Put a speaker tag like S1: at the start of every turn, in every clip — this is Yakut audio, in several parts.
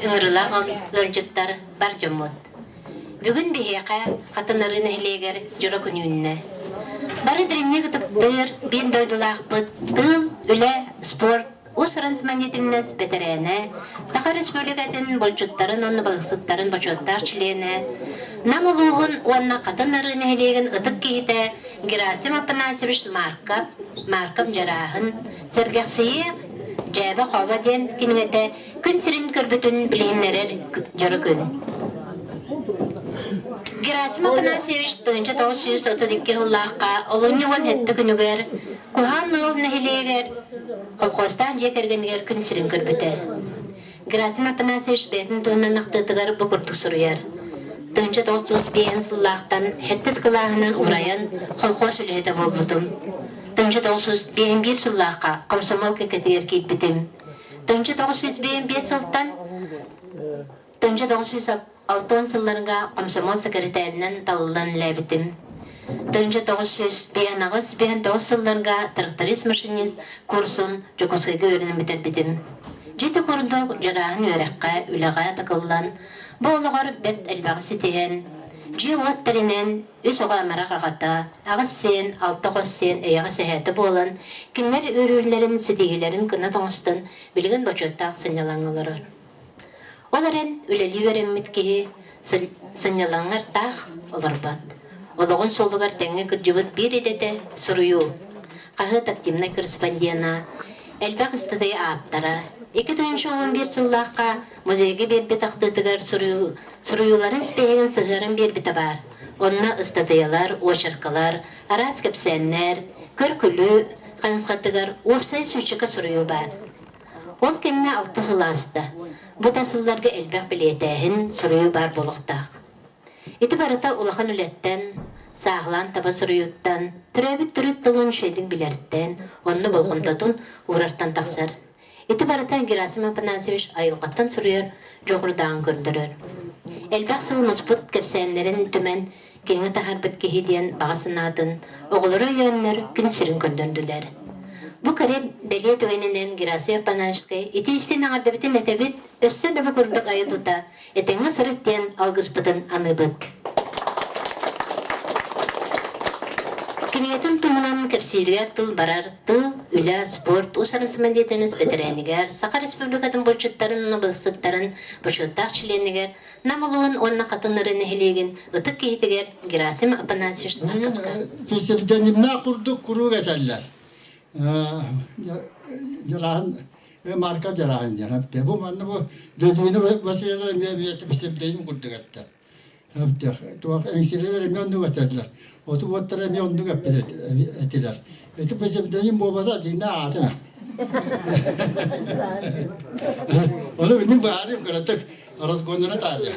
S1: ыҥырыылаах ыалдьыттар, бар дьоммут! Бүгүн биһиэхэ Хатынарыы нэһилиэгэр дьоро күн үүннэ. Бары дириҥник ытыктыыр биир дойдулаахпыт тыыл, үлэ, спорт, уус-уран самодеятельность бэтэрээнэ, Саха Республикатын булчуттарын уонна балыксыттарын бочуоттаах чилиэнэ, Нам улууһун уонна Хатын Арыы нэһилиэгин ытык киһитэ Герасим Афанасьевич Марков, Марков Дьарааһын, Сэргэхсийиэх, Дьээбэ-хообо диэн кинигэтэ күн сирин көрбүтүн билиһиннэрэр дьоро күн. Герасим Афанасьевич 1932 сыллаахха олунньу 17 күнүгэр Куһаан Ыал нэһилиэгэр колхозтаах дьиэ кэргэнигэр күн сирин көрбүтэ. Герасим Афанасьевич бэйэтин туһунан ахтыытыгар бу курдук суруйар. 1935 сыллаахтан сэттис кылааһынан уурайан колхоз үлэһитэ буолбутум. 1951 сыллаахха комсомол кэккэтигэр киирбитим. 1955 сылтан 1960 сылларга комсомол сэкирэтээринэн талыллан үлэлээбитим. 1958-59 сылларга тракторист-машинист курсун Дьокуускайга үөрэнэн бүтэрбитим. Дьиэ курдук дьарааһын үөрэххэ, үлэҕэ такыллан, бу олоҕор бэрт элбэҕи ситиһэн, дьиэ-уот тэринэн, үс оҕо амарах аҕата, аҕыс сиэн, алта хос сиэн эйэҕэс эһээтэ буолан, кинилэр үөрүүлэрин, ситиһиилэрин кынат оҥостон, билигин бочуоттаах сынньалаҥҥа олорор. Ол эрэн үлэлии үөрэммит киһи сынньалаҥар таах олорбот. Олоҕун суолугар тэҥҥэ кырдьыбыт биир идэтэ суруйуу. Хаһыат активнай корреспондена, элбэх ыстатыйа ааптара. 2011 сыллаахха музейга биэрбит ахтыытыгар суруйууларын испииһэгин сыһыаран биэрбитэ баар. Онно ыстатыйалар, уочаркалар, араас кэпсээннэр, көр-күлүү хайысхатыгар уопсай сүүчэкэ суруйуу баар. Ол кэннэ алта сыл ааста. Бу да сылларга элбэх бэлиэтээһин, суруйуу баар буолуохтаах. Ити барыта улахан үлэттэн, сааһылаан таба суруйууттан, төрөөбүт төрүт тылын үчүгэйдик билэртэн, онно болҕомтотун уурартан тахсар. Ити барыта Герасим Афанасьевич айылҕаттан суруйар дьоҕурдааҕын көрдөрөр. Элбэх сыл муспут кэпсээннэрин түмэн киҥҥэ таһаарбыт киһи диэн баҕа санаатын оҕолоро өйөөннөр күн сирин көрдөрдүлэр. Бу кэрэ бэлиэ түгэнинэн Герасим Афанасьевскай ити истин эҕэрдэбитин этэбит, өссө да бу курдук айа-тута, этэҥҥэ сырыт диэн алгыспытын аныыбыт. Кинигэтин туһунан кэпсииригэр тыл барар тыл, үлэ, спорт, уус-уран самодеятельность бэтэрээнигэр, Саха Республикатын булчуттарын уонна балыксыттарын бочуоттаах чилиэнигэр Нам улууһун уонна Хатыныры нэһилиэгин ытык киһитигэр Герасим Афанасьевич Марковка.
S2: Псевдонимнаах курдук куруук этэллэр. Дьарааһын Марка Дьарааһын диэн. Бу манна бу Людмила Васильевна эмиэ псевдоним курдук эттэ. Туох эҥсиэлэр эмиэ оннук этэллэр. Оту уоттара эмиэ оннук этилэр. Ити псевдоним буолбата дьиҥнээх аатым. Ону билин баарым кыратык разгоннара таарыйа.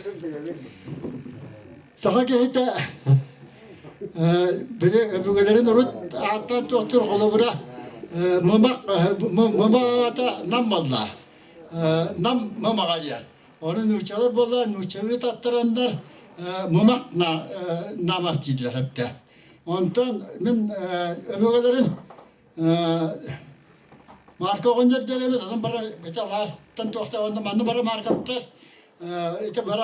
S2: Саха киһитэ били өбүгэлэрин урут ааттаан туохтуур холобура мымах мымах аата нам буолла. Нам мымаҕа диэн. Ону нууччалар буолла нууччалыы таттараннар мымах намах дииллэр эбитэ. Онтон мин өбүгэлэрим Марка оҕонньор диэн эбит, онон бары ити алаастан туохта онно манна бары Маркаптар ити бары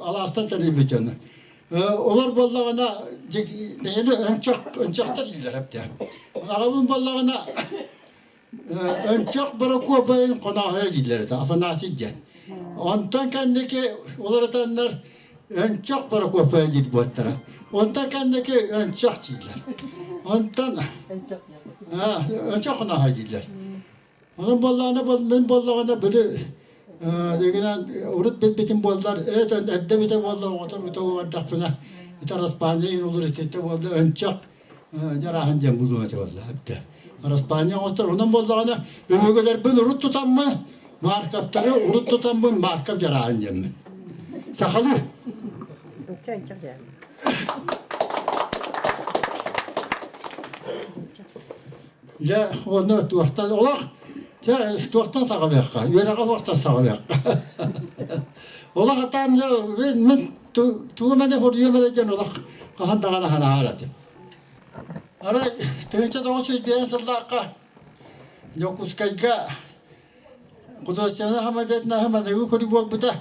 S2: алаастан сэрийбит дьону. Олор буоллаҕына бэйэни өнчөх өнчөхтөр дииллэр эбит. Аҕабын буоллаҕына өнчөх Борокуопайын Хонооһойо дииллэр этэ, Афанасий диэн. Онтон кэнники уларытаннар Өнчөх Борокуоппайа диир буоттара. Онтон кэнники өнчөх дииллэр. Онтон өнчөх хоноһо дииллэр. Онон буоллаҕына мин буоллаҕына били дегинэн урут билбитим буоллар этэн эрдэ битэ буоллар оҕотор ута угардахпына ити араспаанньа иин улар ититте буолла өнчөх дьарааһын диэн булуо этэ буолла эбдэ. Араспаанньа оҥостор онон буоллаҕына өбүгэлэрбин урут тутаммын Марковтары урут тутаммын Марков дьарааһын диэммин. Сахалыы. Дьэ, уонна туохтан олох дьэ туохтан саҕалыахха, үөрэҕэ туохтан саҕалыахха. Олох атаан мин тугу эмэ хоруйуом эрэ диэн олох хаһан даҕаны санаһар этим. Арай 1905 сыллаахха Дьокуускайга. Художественнай хамадетнаһы маныгы көрүү буолбута.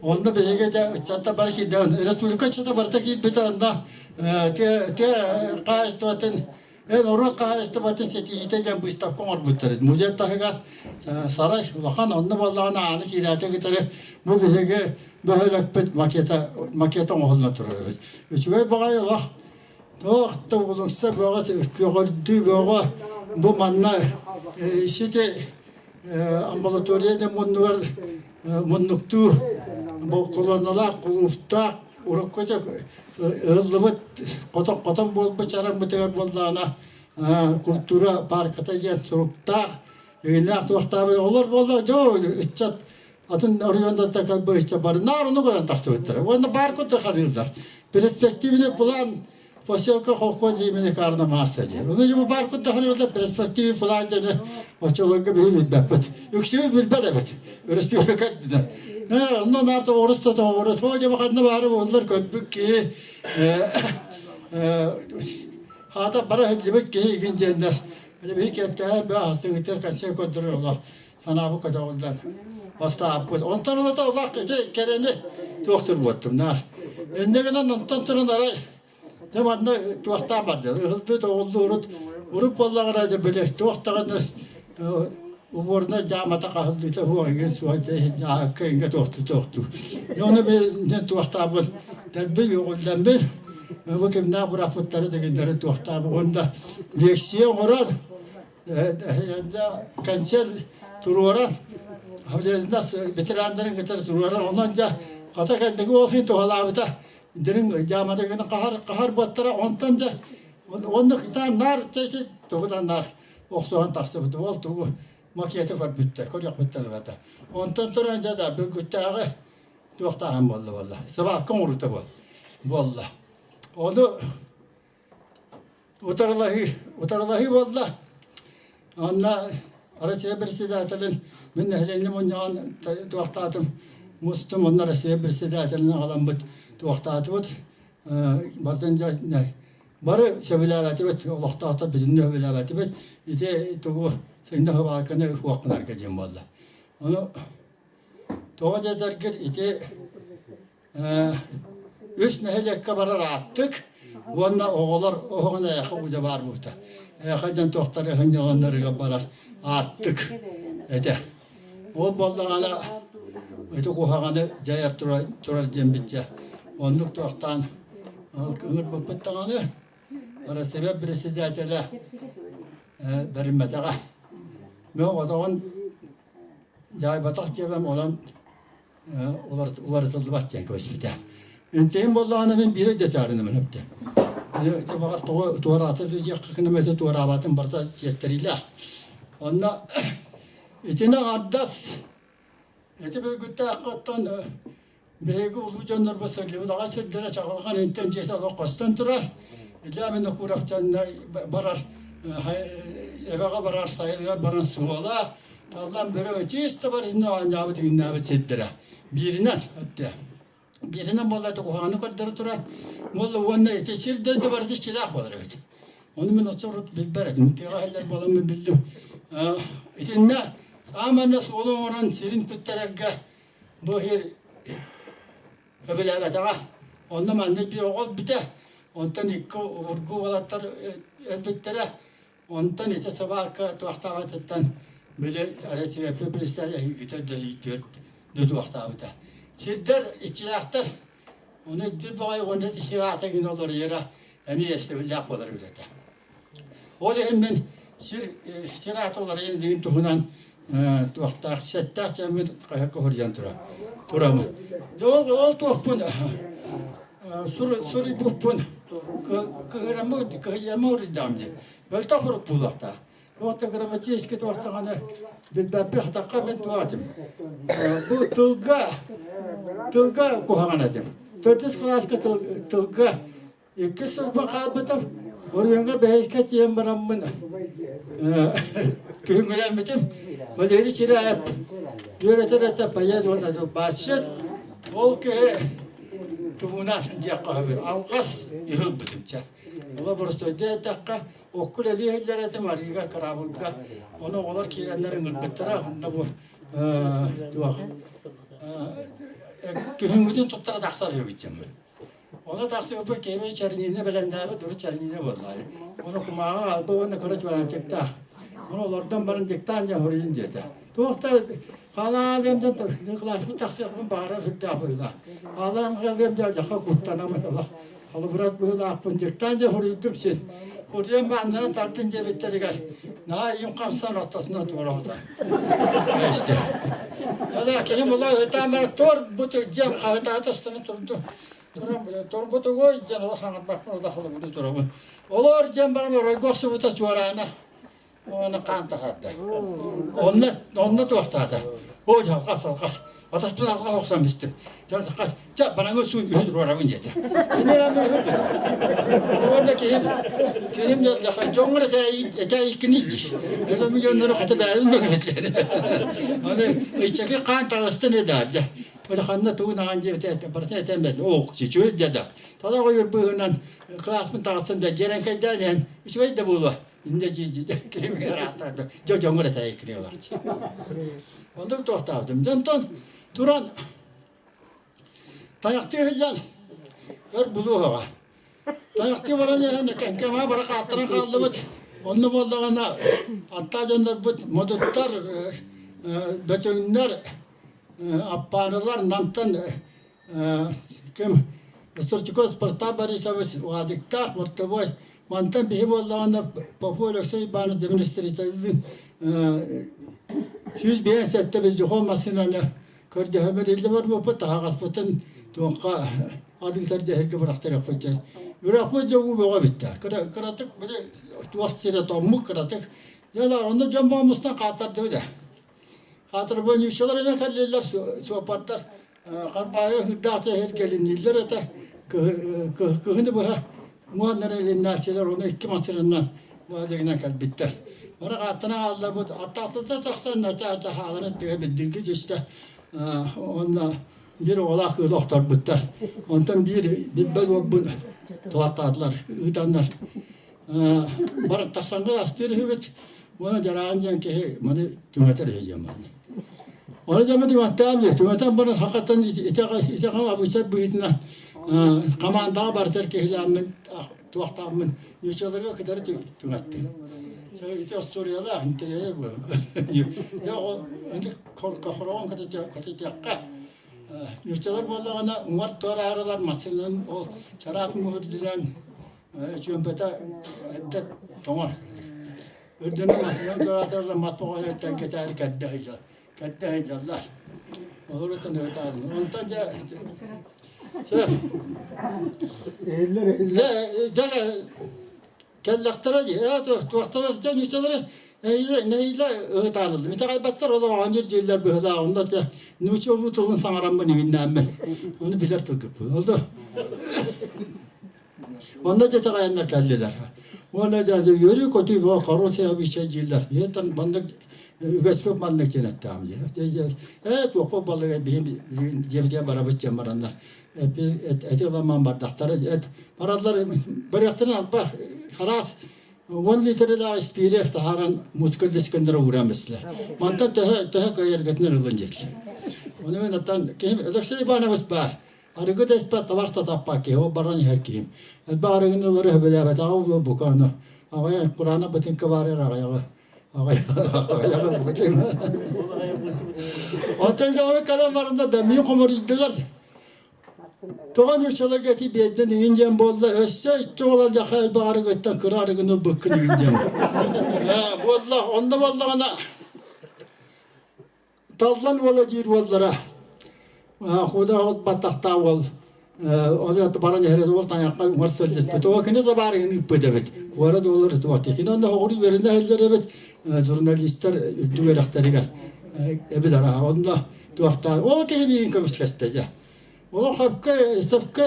S2: Онно биһиги дьэ ыччаттар бары киирдэ. Республика ыччата барыта киирбитэ онно тыа хаһаайыстыбатын норуот хаһаайыстыбатын ситиһиитэ диэн быыстапка оҥорбуттар. Музей таһыгар сарай улахан онно буоллаҕына ааны киирээтэ кытары бу биһиги бөһүөлэкпит макета макета оҥоһуллан турар эбит. Үчүгэй баҕайы олох туох да улукса бөҕө көҕөрдүү бөҕө бу манна сити амбулатория диэн муннугар муннуктуу колонналаах кулууптаах урукку ыһыллыбыт хотон-хотон буолбут чараҥмытыгар буоллаҕына культура парката диэн суруктаах үйэлээх туохтаабыт олор буолла дьэ ыччат атын оройуоннартан кэлбит ыччат бары наар ону көрөн тахсыбыттара уонна баар курдук харыыллар перспективный план поселка колхоз имени Карла Марса диэн. Ону дьэ баар курдук харыыллар перспективный план диэни оччолорго биһи билбэппит. Үксүбүт билбэт эбит. Өрөспүүбүлүкэ үрдүнэн. Онно наарта орус да орус. Оо дьэ ханна баары буоллар көрбүт киһи хаата бара сылдьыбыт киһи игин диэннэр биһи киэптээһин бөө астыгыттар концерт көрдөрөр олох санаабыт көтөҕүллэн бастааппыт. Онтон ылата олох ити кэрэни туохтур буоттум наар. Инньэ гынан онтон туран арай дьэ манна туохтаан барда ыһылды тоҕулду урут урут буоллаҕына дьэ били туох даҕаны уборнай дьаамата хаһыллыыта суох игин суох дьэ ингэ туохтуу туохтуу. Ону би туохтаабыт дэлби үөҕүллэммит бу кимнээх бырахпыттары дэгиннэри туохтаабыт уонна лекция оҥорон концерт туруоран ветераннарын кытары туруоран онон дьэ хата кэнники ол иһин туһалаабыта дириҥ дьаамата гына хаһар хаһар буоттара онтон дьэ оннук наар тугунан наар охсуһан тахсыбыт ол тугу макеты көрбүттэр көрүөхпүттэр ылата онтон туран дьэ да бүгүттээҕи туохтааһын буолла буолла сыбаакка оҥоруута буолла ону Утарылаһыы, утарылаһыы буолла. Онно Россия председателин мин нэһилиэнньэ мунньаҕын туохтаатым, мустум, онно Россия председателин аҕаламмыт туохтаатыбыт. Бартын дьэ бары сөбүлээбэтибит, олохтоохтор бүтүннүү сөбүлээбэтибит. Ити тугу сынна хыбааканы хуоххунарга диэн буолла. Ону тоҕо диэтэргит ити Үс нэһилиэккэ барар ааттык уонна оҕолор оһоҕун эйэхэ уудьа баар буолбута. Эйэхэ диэн туохтары сынньаланнарыгар барар аартык этэ. Ол буоллаҕына ити куһаҕаны дьайар турар диэн биччэ. Оннук туохтаан ыҥырбыппыт даҕаны Россия председателэ бэриммэтэҕэ. Мин оҕотоҕун дьаайбатах дьиэлэм онон уларытыллыбат диэн кэбиспитэ. Интиһин буоллаҕына мин биир өйдөтөөрүнүмүн өптө. Баҕар тоҕо туораата диэххэ гынам туораабатын барыта сиэттэриилээх. Онно итини аҥардас ити бүгүттээххэ оттон биһиги улуу дьоннорбут сылдьыбыт аҕа сирдэрэ чаҕылҕан интэн дьиэтэ олох көстөн турар. Илья Винокуровтан барар эбэҕэ барар сайылыгар баран суола Таллан бөрө чисто бар иннэ оонньообут үүннээбит сирдэрэ. Бииринэн өттө. Бииринэн буолла это куһаҕаны көрдөрө турар. Буолла уонна ити сир дойду барыта иччилээх буолар эбит. Ону мин оччо урут билбэр этим. Тыаҕа иһиллэр буоламмын биллим. Итиннэ сааманна суолу оҥорон сирин туттарарга бу сир Сөбүлээбэтэҕэ. Онно маннык биир оҕо өлбүтэ. Онтон икки обургу уолаттар өлбүттэрэ. Онтон ити собака туохтаабатыттан били Россия председатель эһигитэ да туохтаабыта. Сирдэр иччилээхтэр ону өйдүүр баҕайы уонна ити сир аата гына олоруйара эмиэ эстэбиллээх буолар үлэтэ. Ол иһин мин сир сир аата уларыйан дигин туһунан туохтаах сэттээх дьэммит хаһыакка суруйан тура турамын. Дьэ ол ол туохпун суруйбуппун кыһырамы кыһыйама уруйдаам дии. Мөлтөх сурук буолуохтаах. Туохта грамматически туохтаҕына билбэппин хатахха мин туох этим. Бу тылга тылга куһаҕан этим. Төрдүс кылааска тылга Иккис сылбын хаалбытым, Оройуоҥҥа бэһискэ тиийэн бараммын күһүҥҥүлэммитим. Валерий Чиряев үөрэтэр этэ поэт уонна тылбаасчыт. Ол киһи туһунан диэххэ сөбүй, алҕас ыһылбытым чэ. Ола боростуойдуу эттэххэ, окко үлэлии иһиллэр этим, арыыга, кыраабылга. Ону оҕолор киирэннэр ыҥырбыттара, онно бу Туох күһүҥҥүтүн туттара тахсар үһүбүт дьоммут. Ону тахсыбыппыт киһибит чэрниинэ бэлэмнээбит урут чэрниинэ буоллаҕай. Ону кумааҕы аҕалбыт уонна кыра чуораанчыктаах. Ону олордон баран диктант дьэ суруйун диэтэ. Туох да хаалаалыам дьон кылааспыт тахсыахпын баҕарар сүрдээх быһыылаах. Хаалаан хаалыам дьэ дьаха куттанабын олох холобурат быһыылаахпын диктант дьэ суруйдум син. Суруйан бааннарын тардын диэбиттэригэр наһаа ийэм хамсан ортотунан туора охтон кээстэ. Ала киһим ула ыһытаан баран туор бу дьиэм хаһытаата ыстанан турду. Туран турбутугуй диэн олох хаҥарбаппын олох холобуру турабын. Олоор диэн баран оройго охсубута чуораана Уонна хаан тахарда. Онно онно туохтаата. Оо алҕас алҕас. Атаспын алҕас охсон бистим. Ча бараҥы суун үһү туруорабын диэтэ. Иннинэ үһү Уонна киһим киһим дьон дьоҥҥор этээйиккини диир. Өлө миллионнары хата бэйэбин мөҥүөтлэр. Аны иччэки хаан таҕыстын эдаар дьэ. Өлө ханна тугун аҕан диэбитэ барыта этэн бэрдэ. Оох чүчү дьэ да. Талах ойур быыһынан кылааспын таҕыстым да дьэрэҥкэйдээн иһэн үчүгэй да буолуо. Инде киһи дьэ дьоҥҥор этэйиккини ылааччы. Оннук туохтаабытым. Дьонтон туран тайахтыы сылдьан өр булуоһаҕа. Тайахтыы баран иһэн кэҥкэмэ бара хааттаран хааллыбыт. Онно буоллаҕына аттаа дьоннорбут модуттар, бөтүҥнэр, аппаарылар Намтан ким Стручков Спартак Борисович УАЗиктаах бортовой мантан биһи буоллаҕына Попов Алексей Иванович демонстративный 157 вездеход массыынаны көрдөһөмөр илдьэ барбыппыт таһаҕаспытын туохха адыытар дьэһиргэ бырахтарыахпыт дьэ үрэхпит дьэ уу бөҕө бүттэ кыратык били туох сирэ тоҥмут кыратык дьэ онно дьон боомустан хааттардыбыт ээ хаатырбаньыыччалар эмэ кэллилэр суоппардар Харбаайы ыһыырдаах иһэр кэлиннииллэр этэ. Кыһыны быһа муоннара илиннээччилэр ону икки массыынанан баадьыгынан кэлбиттэр. Бары ааттана хаалларбыт аттаахтата тахсан начаа хааларын тыа билдирги түстэ. Уонна биир оҕолоох кыыс охторбуттар. Онтон биир билбэт уолбун туһаттаатылар, ыытаннар. Бары тахсанга астыыр үһүгүт уонна дьараан диэн киһи маны түҥэтэр үһү диэн баран. Оны дьэ түҥэттээн дии, түҥэтэн баран хакаттан итэҕэ абыйсар быһыытынан командаҕа барытар киһилээммин туохтааммын ньучаларга кытары түҥэттим. Ити остуоруйалаах интэриэһэ буолар. Дьэ ол хороҕон кытытыахха ньучалар буоллаҕына уҥар туораарылар массыынан ол чараас муһ үрдүнэн Чүөмпэтэ эрдэ тоҥор. Үрдүнэн массыынан туорааталлар мас тоҕойуттан кэтээри кэрдэ сылдьар кэрдэ сылдьаллар. Олорутан ыытаарыннар. Онтон дьэ
S3: Иһиллэр иһиллэр.
S2: Дьэ кэллэхтэрэ дии ээ туохтара дьэ нууччалары нэһиилэ ыытаарыллым. Итэҕэйбэттэр ол оонньуур дииллэр быһыылаах. Онно дьэ нуучча улуу тылын саҥараммын иҥиннээммин. Ону билэр тылгыппын. Ол да Онно дьэ итэҕэйэннэр кэллилэр. Уонна дьэ үөрүү-көтүү бөҕө коррупция обычай дииллэр. Биһиэттэн маннык үгэспит маннык диэн эттэҕим дии. Ээ туохпут балыга биһи дьиэбитигэр барабыт диэн бараннар эти ыламан бардахтара эт бараллар барыахтарын алба хараас 10 литрэлээх испиири таһааран музыка дискэннэрэ ууран бэстилэр. Мантан төһө төһө кыайаргытынан ылын диэтилэр. Ону мен оттон киһим Алексей Иванович баар. Арыгы да испэт, табах да таппат киһи, ол баран иһэр киһим. Элбэх арыгыны ылары сөбүлээбэтэҕэ буолуо бука ону. Аҕыйах кураанах бытыҥка баар эрэ аҕыйаҕы аҕыйаҕы бутун. Оттон дьоҕу кэлэн баранда да мин хомуруйдулар. Тоҕо нууччаларга ити биэрдин иҥин диэн буолла, өссө иччи оҕолор дьаха элбэх арыгыттан кыра арыгыны ылбыккын иҥин диэн. Ээ, буолла, онно буоллаҕына Таллан уола диир уоллара Худара от баттахтаах уол оны баран иһэр уол тайахха уҥар сылдьыспыт. Оо кини да баарыһын ыыппыт эбит. Куорат уолар ытыбат. Кини онно оҕуру үөрэнэ иһэллэр эбит. Журналистар үрдүк үөрэхтэригэр эбит араха. Онно туохтаах. Ол киһи миигин көмүскэстэ дьэ. Олох сөпкө сөпкө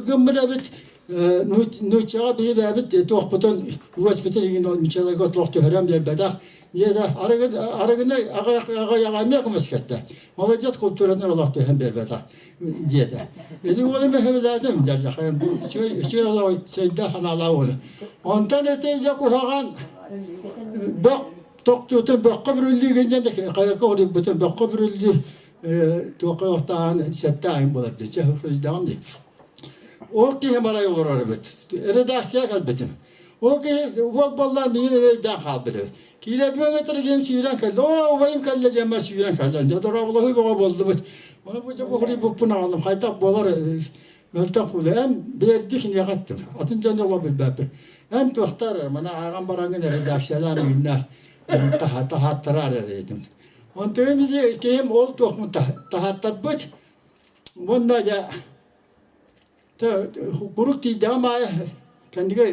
S2: гыммыт эбит нууччаҕа биһи бэйэбит туохпутун үгэспитин иҥин нууччаларга туох түһэрэн биэрбэтэх ийэ да арыгы арыгыны аҕыйаҕа эмиэ көмүскэттэ молодец култууратын олох түһэн биэрбэтэх диэтэ ити уолу мөһөбүлээтим дьаллахайым бу үчүгэй үчүгэй олох сайда ханаалаах уолу онтон ити дьэ куһаҕан бөх. Тохтуутун бөххө бүрүллүү гиннэн хайака хоруйбутун бөххө бүрүллүү туохха охтааһын сэттэ айын буолар дии чэ хоруйдаҕым дии. Ол киһи барай олорор эбит. Редакция кэлбитим. Ол киһи уол буоллаан миигин өйдөөн хаалбыт эбит. Киирэрбин өтөр киһим сүүрэн кэллэ. Оо, убайым кэллэ диэммэр сүүрэн кэллэ. Дьэ, дорооболоһуу бөҕө буоллубут. Ону бу дьэ бу хоруйбуппун аҕаллым. Хайдах буолар мөлтөх буолуо. Эн билэрдии киниэхэ эттим. Атын дьон олох билбэппин. Эн туохтаар маны ааҕан бараҥҥын редакциялаан үүннээр таһааттараар эрэ этим. Онтон киһим ол туохмун таһааттарбыт. Уонна дьэ курук тиийдэҕим аайы кэннигэ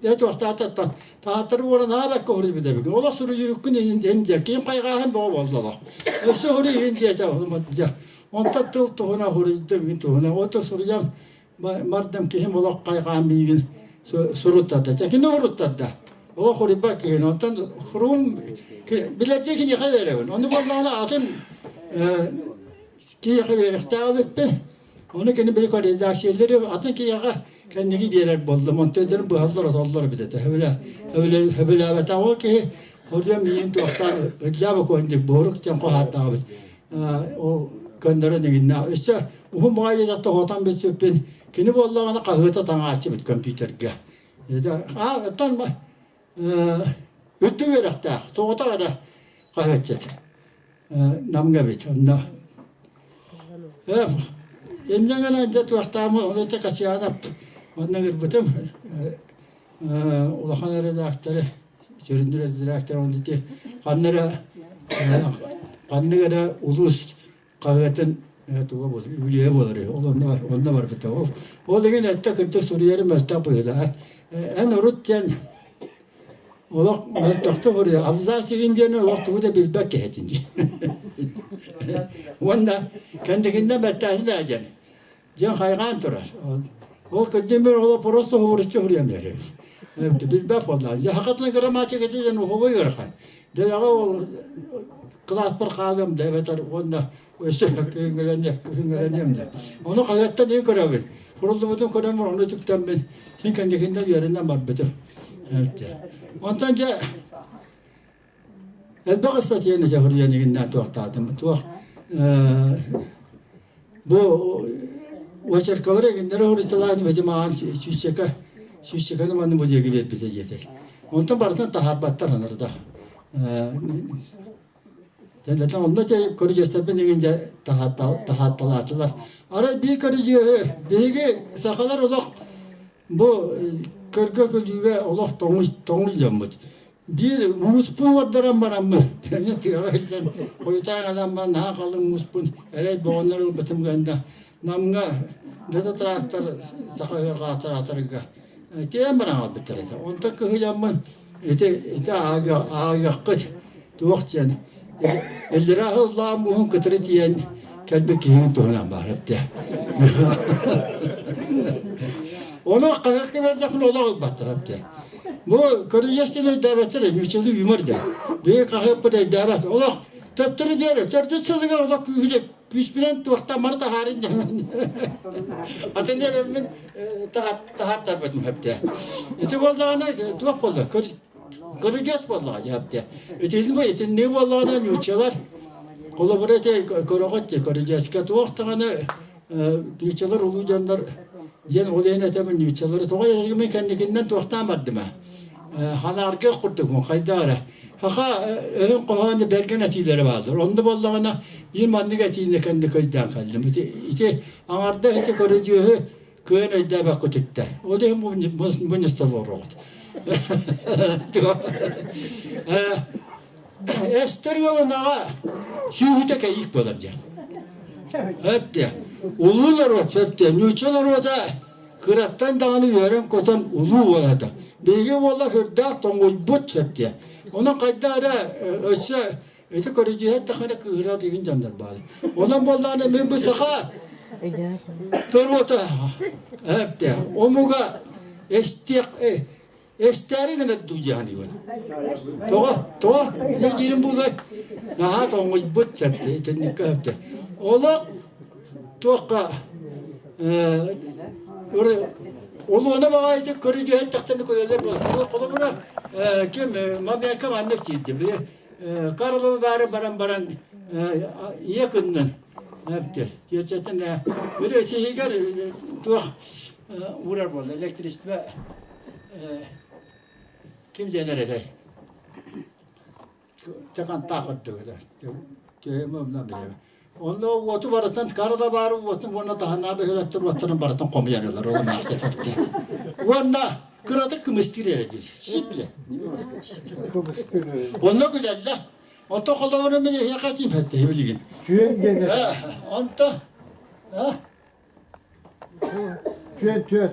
S2: дьэ туохтаататтан таһааттары уоран аабакка суруйбут эбиккин. Олох суруйууккун иһин дьэ ким хайҕааһын бөҕө буолла олох. Өссө суруй иһин диэтэ дьэ. Онтон тыл туһунан суруйдум мин туһунан. Ото суруйан бардым киһим олох хайҕаан миигин суруттарда. Чэ кини суруттарда. Олох суруйбат киһини. Онтон хрум билэрдии киниэхэ биэрэбин. Ону буоллаҕына атын киһиэхэ биэрэхтээх эбиппин. Ону кини били редакциялары атын киһиэхэ кэнники биэрэр буоллум. Онтон өйдөрүн быһаллар-отоллор эбит этэ. Сөбүлээбэтэх ол киһи хоруйа миигин туохтаан ыдьаабы куондик буорук диэн хоһааттаабыт. Ол көннөрөн иҥиннээх. Өссө уһун баҕайы тоһутан билсиппин кини буоллаҕына хаһыата таҥааччыбыт компьютерга. Оттон үрдүк үөрэхтээх, соҕотох эрэ хаһыатчыт. Намҥа эбит онно. Инньэ гынан дьэ туохтааммын ону ити Касьянов онно ыҥырбытым улахан эрэдээктэри сүрүннүүр эрэдээктэр он ити ханна эрэ ханнык эрэ улуус хаһыатын туга буолар үбүлүөйэ буолар үһү ол онно онно барбыта ол ол иһин эттэ кырдьык суруйарым мөлтөх быһыылаах эн урут диэн Олох мөлтөхтүк суруйар. Абзац игин диэн олох тугу да билбэт киһитин дии. Уонна кэнникиннэн бэттээһин ээ диэн. Диэн хайҕаан турар. Ол кырдьын олох просто уһууруччу суруйан биэрэр. Билбэт буоллаҕа. Дьэ сахатын грамматиката диэн уһугуй ыарахан. Дэлэҕэ ол кылааспар хаалыам да эбэтэр уонна өссө күһүҥҥэлэниэм да. Ону хаһыаттан иһин көрөбүн. Суруллубутун көрөн ону үтүктэммин син кэнникиннэн үөрэнэн барбытым. Онтон дьэ элбэх ыстатыйаны суруйан иҥиннээн туохтаатым. Туох бу очеркалары эҥиннэри суруйталаан бэдим аан сүүсчэкэ сүүсчэкэни манны бу диэки биэрбитэ диэтэр. Онтон барытын таһаарбаттар анарда. Дьэ онно дьэ көрүдьүөстэрбин иҥин дьэ таһаатталаатылар. Арай биир көрүдьүөһү биһиги сахалар олох бу көргө күлүүгэ олох тоҥуй тоҥуй дьоммут. Биир мууспун уордаран бараммын, эмиэ тыаҕа иһиллэн хойутаан ылан баран наһаа халыҥ мууспун эрэй боҕоннор ылбытым гэннэ Намҥа дата трактор саха ыарҕаатараатарга тиэйэн баран аҕалбыттар этэ. Онтон кыһыйаммын ити ити ааҕыаххыт туох диэн иллэрээ сыллаах мууһун кытары тиийэн кэлбит киһигин туһунан баар эбитэ. Ону хаһыакка бердэхпинэ олох ылбаттар эбитэ. Бу көрүдьүөстэн өйдөөбөттөр нууччалыы юмор диэн. Биһиги хаһыаппыт өйдөөбөт. Олох төттөрү биэрэр. Төрдүс сылыгар олох күүһүлэ күүспүнэн туохтан маны таһаарын диэн атын эбэммин таһааттарбытым сөптөө. Ити буоллаҕына туох буолла? Көрүдьүөс буоллаҕа дьэ сөптөө. Итинник итинник буоллаҕына нууччалар холобура ити көрөҕүт дии көрүдьүөскэ туох даҕаны нууччалар улуу дьоннор диэн ол иһин этэбин нууччалары тоҕо мин кэнникиннэн туохтаан бардым ээ Ханаарга курдук хайдах эрэ. Саха өһүн хоһоону бэргэн этиилэрэ бааллар. Онно буоллаҕына биир маннык этиини кэнник өйдөөн кэллим. Ити, ити аҥардас ити көрүдьүөһү кыайан өйдөөбөккүтүттэн. Ол иһин бу нестолоруоҕут. Эстер ыалынаҕа сүүһүтэ кэйиик буолар диэн. Өптө. Улуу норуот өптө. Нуучча норуота кыраттан даҕаны үөрэн-көтөн улуу буолата. Биһиги буолла сүрдээх тоҥуйбут сөптүө. Онон хайдах эрэ өссө ити көрүдьүөһэ эттэххинэ кыыһыра дигин дьоннор баар. Онон буоллаҕына мин бу саха норуота эптэ омуга эстиэх эстээри гынар дуу дии саныыбын. Тоҕо? Тоҕо? Не диирим буолуой? Наһаа тоҥуйбут сөптө, итинниккэ сөптө. Олох туохха Улууна баҕайытык көрүдүһэн тахтаны күлэлэр буолар. Холобура, ким Мамерка маннык тиийдим. Карловы баары баран баран ийэ кыннын эпти. Тиэчэтин били сиһигэр туох уурар буолла электричество ким диэн этэй? Чакантаах үрдүгүтэ. Төһөмө билэбин. Онно уоту барытын кара да баар уотун уонна таһынаа бөһүөлэктэр уоттарын барытын хомуйар ылар ол эмээхсин Уонна кыратык кымыстыыр эрэ диир. Сипле. Онно күлэллэр. Онто холобура мин эһиэхэ этиим этте билигин.
S3: Түөн диэн.
S2: Онто
S3: Түөн түөн.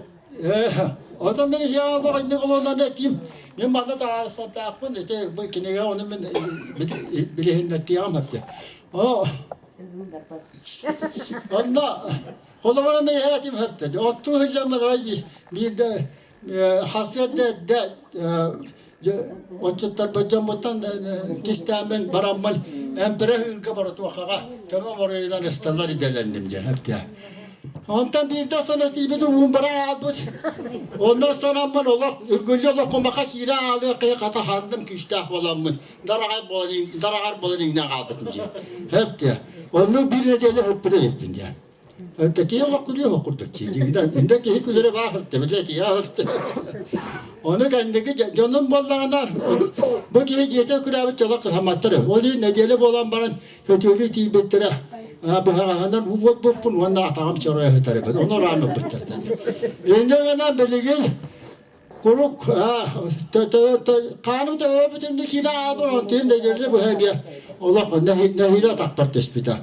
S2: Отон мин эһиэхэ олох инник олонон этиим. Мин манна таһаарыстардаахпын ити бу кинигэ ону мин билиһиннэртиэҕим эптэ. О Онно холобура мин этим эптэ. Оттуу сылдьан барай биирдэ хасыарда эрдэ отчуттарбыт дьоммуттан кистээммин бараммын эмпэрэ ыырга боротуохаҕа көмө моруйунан ысталлар идэлэнним диэн эптэ. Онтон биирдэ сонно тиийбит уум бара аалбыт. Онно санаммын олох үргүллү олох кумаха киирэ аалыа киһи хата ханным күүстээх буоламмын дараҕай буолан дараҕар буолан иҥнэ хаалбытым дии. Эптэ. Онно биир нэдиэлэ ыппыт эбиппин диэн. Такие олох күлүөх курдук дии. Киһи күлэрэ баар тэбилэ Ону кэнники дьонум буоллаҕына бу киһи дьиэтэ күрээбит дьоло кыһамматтар. Ол иһин нэдиэлэ буолан баран хөтүөлүү тиийбиттэрэ быһаҕаһынан уу буолбуппун уонна атаҕым чоройо сытар эбит. Ону раан ылбыттар. Инньэ гынан билигин Курук хааным төбө бүтүннүү киинэ аабыр онтуйум нэдиэлэ быһа эмиэ олох нэһиилэ атахпар түспүтэ.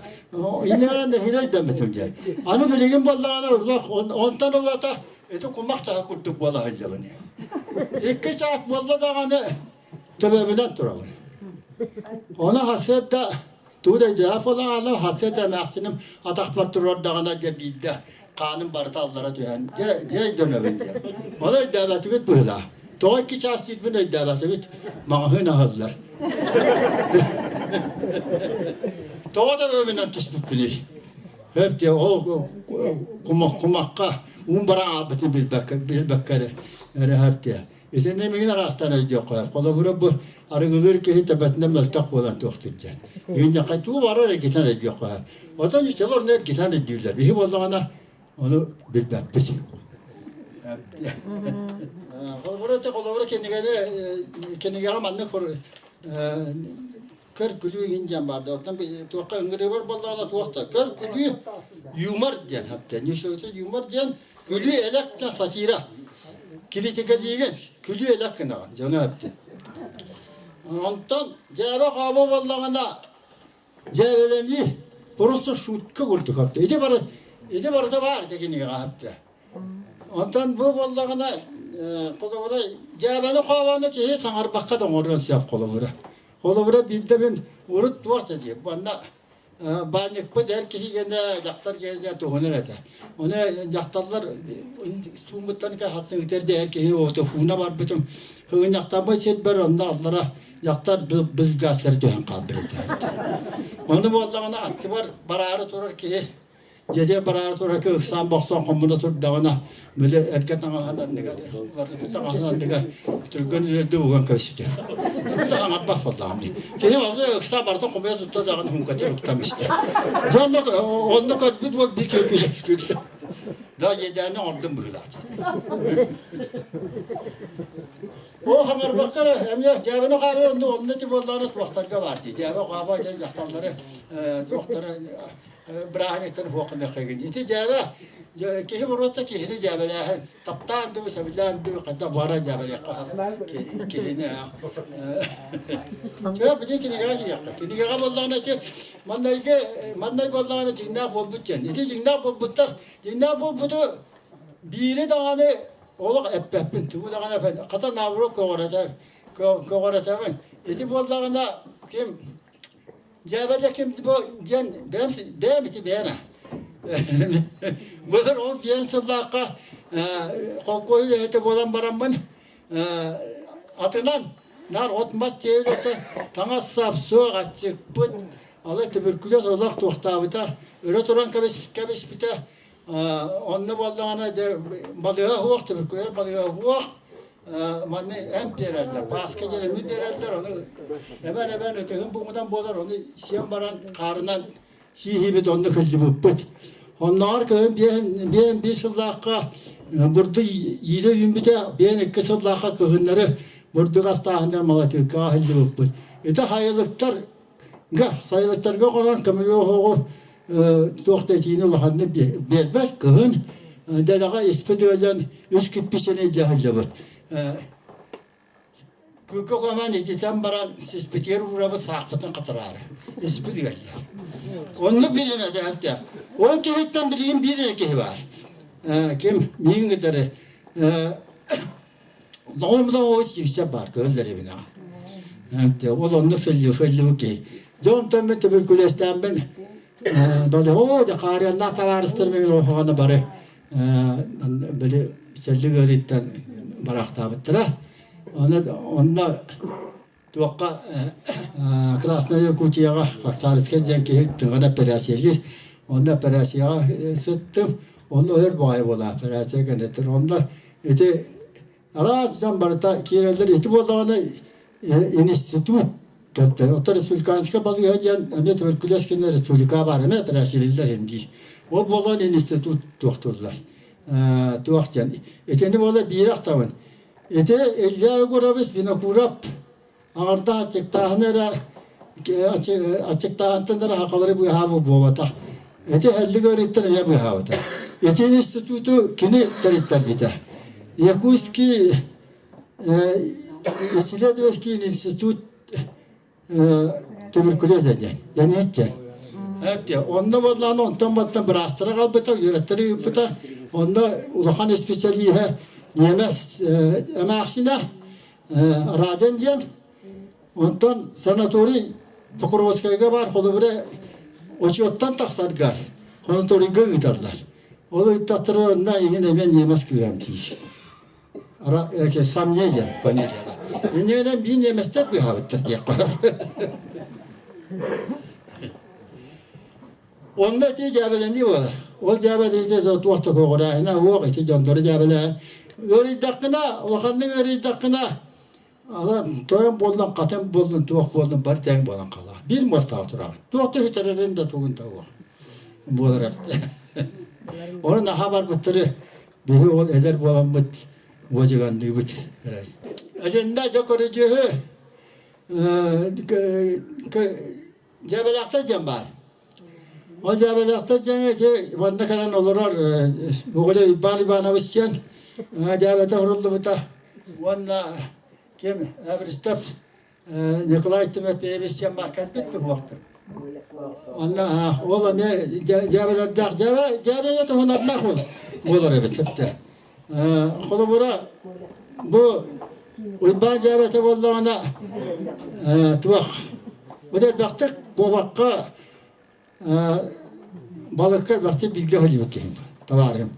S2: Иннигэр нэһиилэ өйдөммүтүм диэн. Аны билигин буоллаҕына олох онтон ылата ити кумах чаһы курдук буола сылдьабын. Икки чаас буолла даҕаны төбөбүнэн турабын. Ону хасыарда тугу да өйдөөх буолаҕына хасыарда эмээхсиним атахпар турардаҕына дьэ биирдэ хааным барыта аллара түһэн дьэ дьэ өйдөнөбүн диэн. Ону өйдөөбөтүгүт быһыылаах. Тоҕо икки чаас диирбин өйдөөбөтүгүт. Маҕаһыын аһыллар. Тоҕо да бэйэбинэн түспүппүнүй? Хөп диэ ол кумах кумахха уун бара аалбытын билбэккэ билбэккэ эрэ эрэ хөп диэ. Итиннэ миигин араастаан өйдүөххэ. Холобура бу арыгылыыр киһи төбөтүнэн мөлтөх буолан туохтуур диэн. Үүннэххэ туу барар эргитэн өйдүөххэ. Оттон иччилэр ону эргитэн өйдүүллэр. Биһи буоллаҕына ону билбэппит. Холобура ити холобура кинигэни кинигэҕэ маннык көр күлүү иһин диэн баар оттон туохха ыҥырыыбар буоллаҕына туох да көр күлүү юмор диэн хаптан юмор диэн күлүү элэк сатира критикалиигин күлүү элэк гынаҕын дьону эптин онтон дьээбэ хообо буоллаҕына дьээбэлэнии просто шутка курдук хапта ити бары ити барыта баар ити кинигэҕэ хапта Онтон бу буоллаҕына холобура дьээбэни хообону киһи саҥарбакка да оҥоруон сөп холобура. Холобура биирдэ мин урут туох да диир манна баанньыкпыт эр киһи гэнэ дьахтар гэнэ туһунар этэ. Ону дьахталлар сууммуттан хатсыҥытар да эр киһи оҕото ууна барбытым. Һыгынньахтаммыт сирбэр онно аллара дьахтар бызгаастар түһэн хаалбыт этэ. Ону буоллаҕына аттыбар бараары турар киһи Дьиэтигэр бараары турар ыксаан бохсон хомуна турдаҕына, били эргэ таҥаһын анныгар, уларыппыт таҥаһын анныгар түргэн үлэрдэ уган кэбиспитэ. Тугу да хаҥарбат буоллаҕым дии. Киһи онно ыксаан барытын хомуйа тутта даҕаны хуҥкатын уктам истэ. Дьэ онно, онно көрбүт уол биир киһи күлэ күллэ. Да иэдээни оҥордум быһыылаах. Оо хаҥарбакка эрэ эмиэ дьээбэни хаабы онно онно ити буоллаҕына туохтарга баар дии. Дьээбэ хааба дьэ дьахталлары туохтары бырааһынньыктан хуохханыаххайгын. Ити дьээбэ киһи боруота киһини дьээбэлээһин таптаан дуу, сөбүлээн дуу, хайдах баара дьээбэлиэххэ киһини Чэ, били кинигэҕэ кириэххэ. Кинигэҕэ буоллаҕына ити маннайгы маннай буоллаҕына дьиҥнээх буолбут диэн. Ити дьиҥнээх буолбуттар, дьиҥнээх буолбуту биири даҕаны олох эппэппин, тугу даҕаны эппэппин. Хата наоборот көҕүрэтэ көҕүрэтэбин. Ити буоллаҕына ким Дьээбэлэ ким бу диэн бэйэм бэйэм ити бэйэм Былыр ол диэн сыллаахха холкуой үлэһитэ буолан бараммын атынан наар от-мас тиэйилэтэ таҥас-сап суох аччыкпыт ала түбүркүлэс олох туохтаабыта өрө туран кэбиспитэ. Онно буоллаҕына дьэ балыыһа суох, түбүркүлэ балыыһа суох. Манна эмп биэрэллэр, пааска диэн эми биэрэллэр, ону эбэн-эбэн ытыһым буҥунан буолар, ону сиэн баран хаарынан сииһибит, онно сылдьыбыппыт. Оннооҕор кыһын биэһин биир сыллаахха бурдук иирэ үүммүтэ, биэһин икки сыллаахха кыһыннары бурдук астааһыннар малатыыккаҕа сылдьыбыппыт. Ити сайылыктар сайылыктарга хонон көмүлүөк оһоҕу туох да итиини улаханнык биэрбэт кыһын дэлэҕэ испит ыалдьан үс кирпииччэни илдьэ сылдьабыт. Күлкү хонон ититэн баран сиспитигэр уурабыт саахпытын хатараары. Испит ыаллар. Оннук бириэмэ дэһэртэ. Ол киһиттэн билигин биир эрэ киһи баар. Ким миигин кытары Доҕорум сииксэ баар көһөллөр эбинэҕэ. Ол онно сылдьыбыт киһи. Дьэ онтон мин түбүркүлүөстээммин бали оо дьэ хаарыаннаах табаарыстарым эҥин оһоҕоно бары били сэллик ыарыыттан бараахтаабыттара. Онно онно туохха Красная Якутияҕа Хахсаарыскай диэн киһи тыҥан эпэрээссийэлиир. Онно эпэрээссийэҕэ сыттым. Онно өр баҕайы буолла операция кэнниттэн. Онно ити араас дьон барыта киирэллэр. Ити буоллаҕына институт оттон республиканскай балыыһа диэн эмиэ туберкулез кэннэ республика баар эмиэ эпэрээссийэлииллэр эмдиир. Ол буолан институт туохтууллар. Туох диэн. Итини буола биир ахтабын. Ити Илья Егорович Винокуров аҥардаах аччыктааһын эрэ аччыктааһынтан эрэ сахалары быыһаабыт буолбатах. Ити Һэллик ыарыыттан эмиэ быыһаабыта. Ити институту кини тэриттэрбитэ. Якутский исследовательский институт Туберкулез диэн. Янит диэн. Эпте, онно буоллаҕына онтон баттан быраастары аҕалбыта, үөрэттери ыыппыта. Онно улахан исписэлииһэ ньиэмэс эмээхсинэ Раден диэн. Онтон санаторий Покровскайга баар холобура очуоттан тахсаргар санаторийга ыыталлар. Ол ыыттахтара онно иҥин эмиэ ньиэмэс кыыһан тиис. Сомнение фамилияла. Иннинэн биир немецтэр быыһаабыттар диэххэ. Онно ити дьээбэлэнии буолар. Ол дьээбэлэниитэ туох да көҕүрээһинэ уох ити дьоннору дьээбэлэһэн ыарыйдаххына, улаханнык ыарыйдаххына, ала тойон буоллун, хатын буоллун, туох буоллун бары тэҥ буолан хаалаҕын. Биир муостаах тураҕын. Туох да сүтэрэрин да тугун да уох буолар. Оны наһаа барбыттары Биһи ол эдэр буоламмыт уодьуганныыбыт эрэй. Итиннэ дьэ көрүдьүөһү дьээбэлээхтэр диэн баар. Ол дьээбэлээхтэр диэн ити манна кэлэн олорор Гоголев Иван Иванович диэн дьээбэтэ уруллубута уонна ким Эверстов Николай Тимофеевич диэн баар кэлбит туһуохтур. Онно ол эмиэ дьээбэлэрдээх дьээбэ дьээбэбэ туһунардаах буолар эбит сөптөөх. Холобура бу Уйбаан дьээбэтэ буоллаҕына туох бу элбэхтик куобахха балыкка элбэхтик бииргэ сылдьыбыт киһим табаарыһым.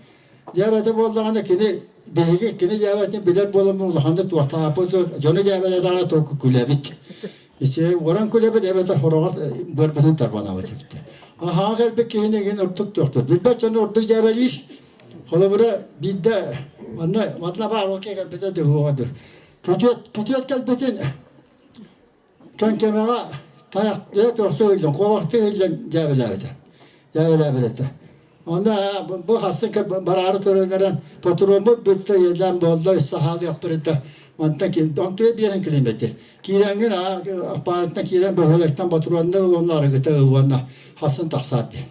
S2: Дьээбэтэ буоллаҕына кини биһиги кини дьээбэтин билэр буоламмын улаханнык туохтааппыт дьону дьээбэлээтэҕинэ туох күлэбит. Ичи уоран күлэбит эбэтэр хороҕор быарбытын тарбанабыт эбит. Аһаҕа кэлбит киһини игин ордук туохтур. Билбэт дьону ордук дьээбэлиир. Холобура биирдэ манна манна баар ол кэлбитэ дыһуоҕа dur. Күтүөт күтүөт кэлбитин Кэҥкэмэҕэ тайахтыы туохтуу иһиллэн, куобахтыы иһиллэн дьээбэлээбитэ. Дьээбэлээбит этэ. Онно бу хассын бараары туран эрэн патроммут бүттэ иэлээн буолла өссө хаалыахпыт этэ. Мантан ким онтуйа биэһин километр. Киирэҥҥин аппаратынан киирэн бөһүөлэктэн патронна ыл уонна арыгыта ыл уонна хассын тахсаар диэн.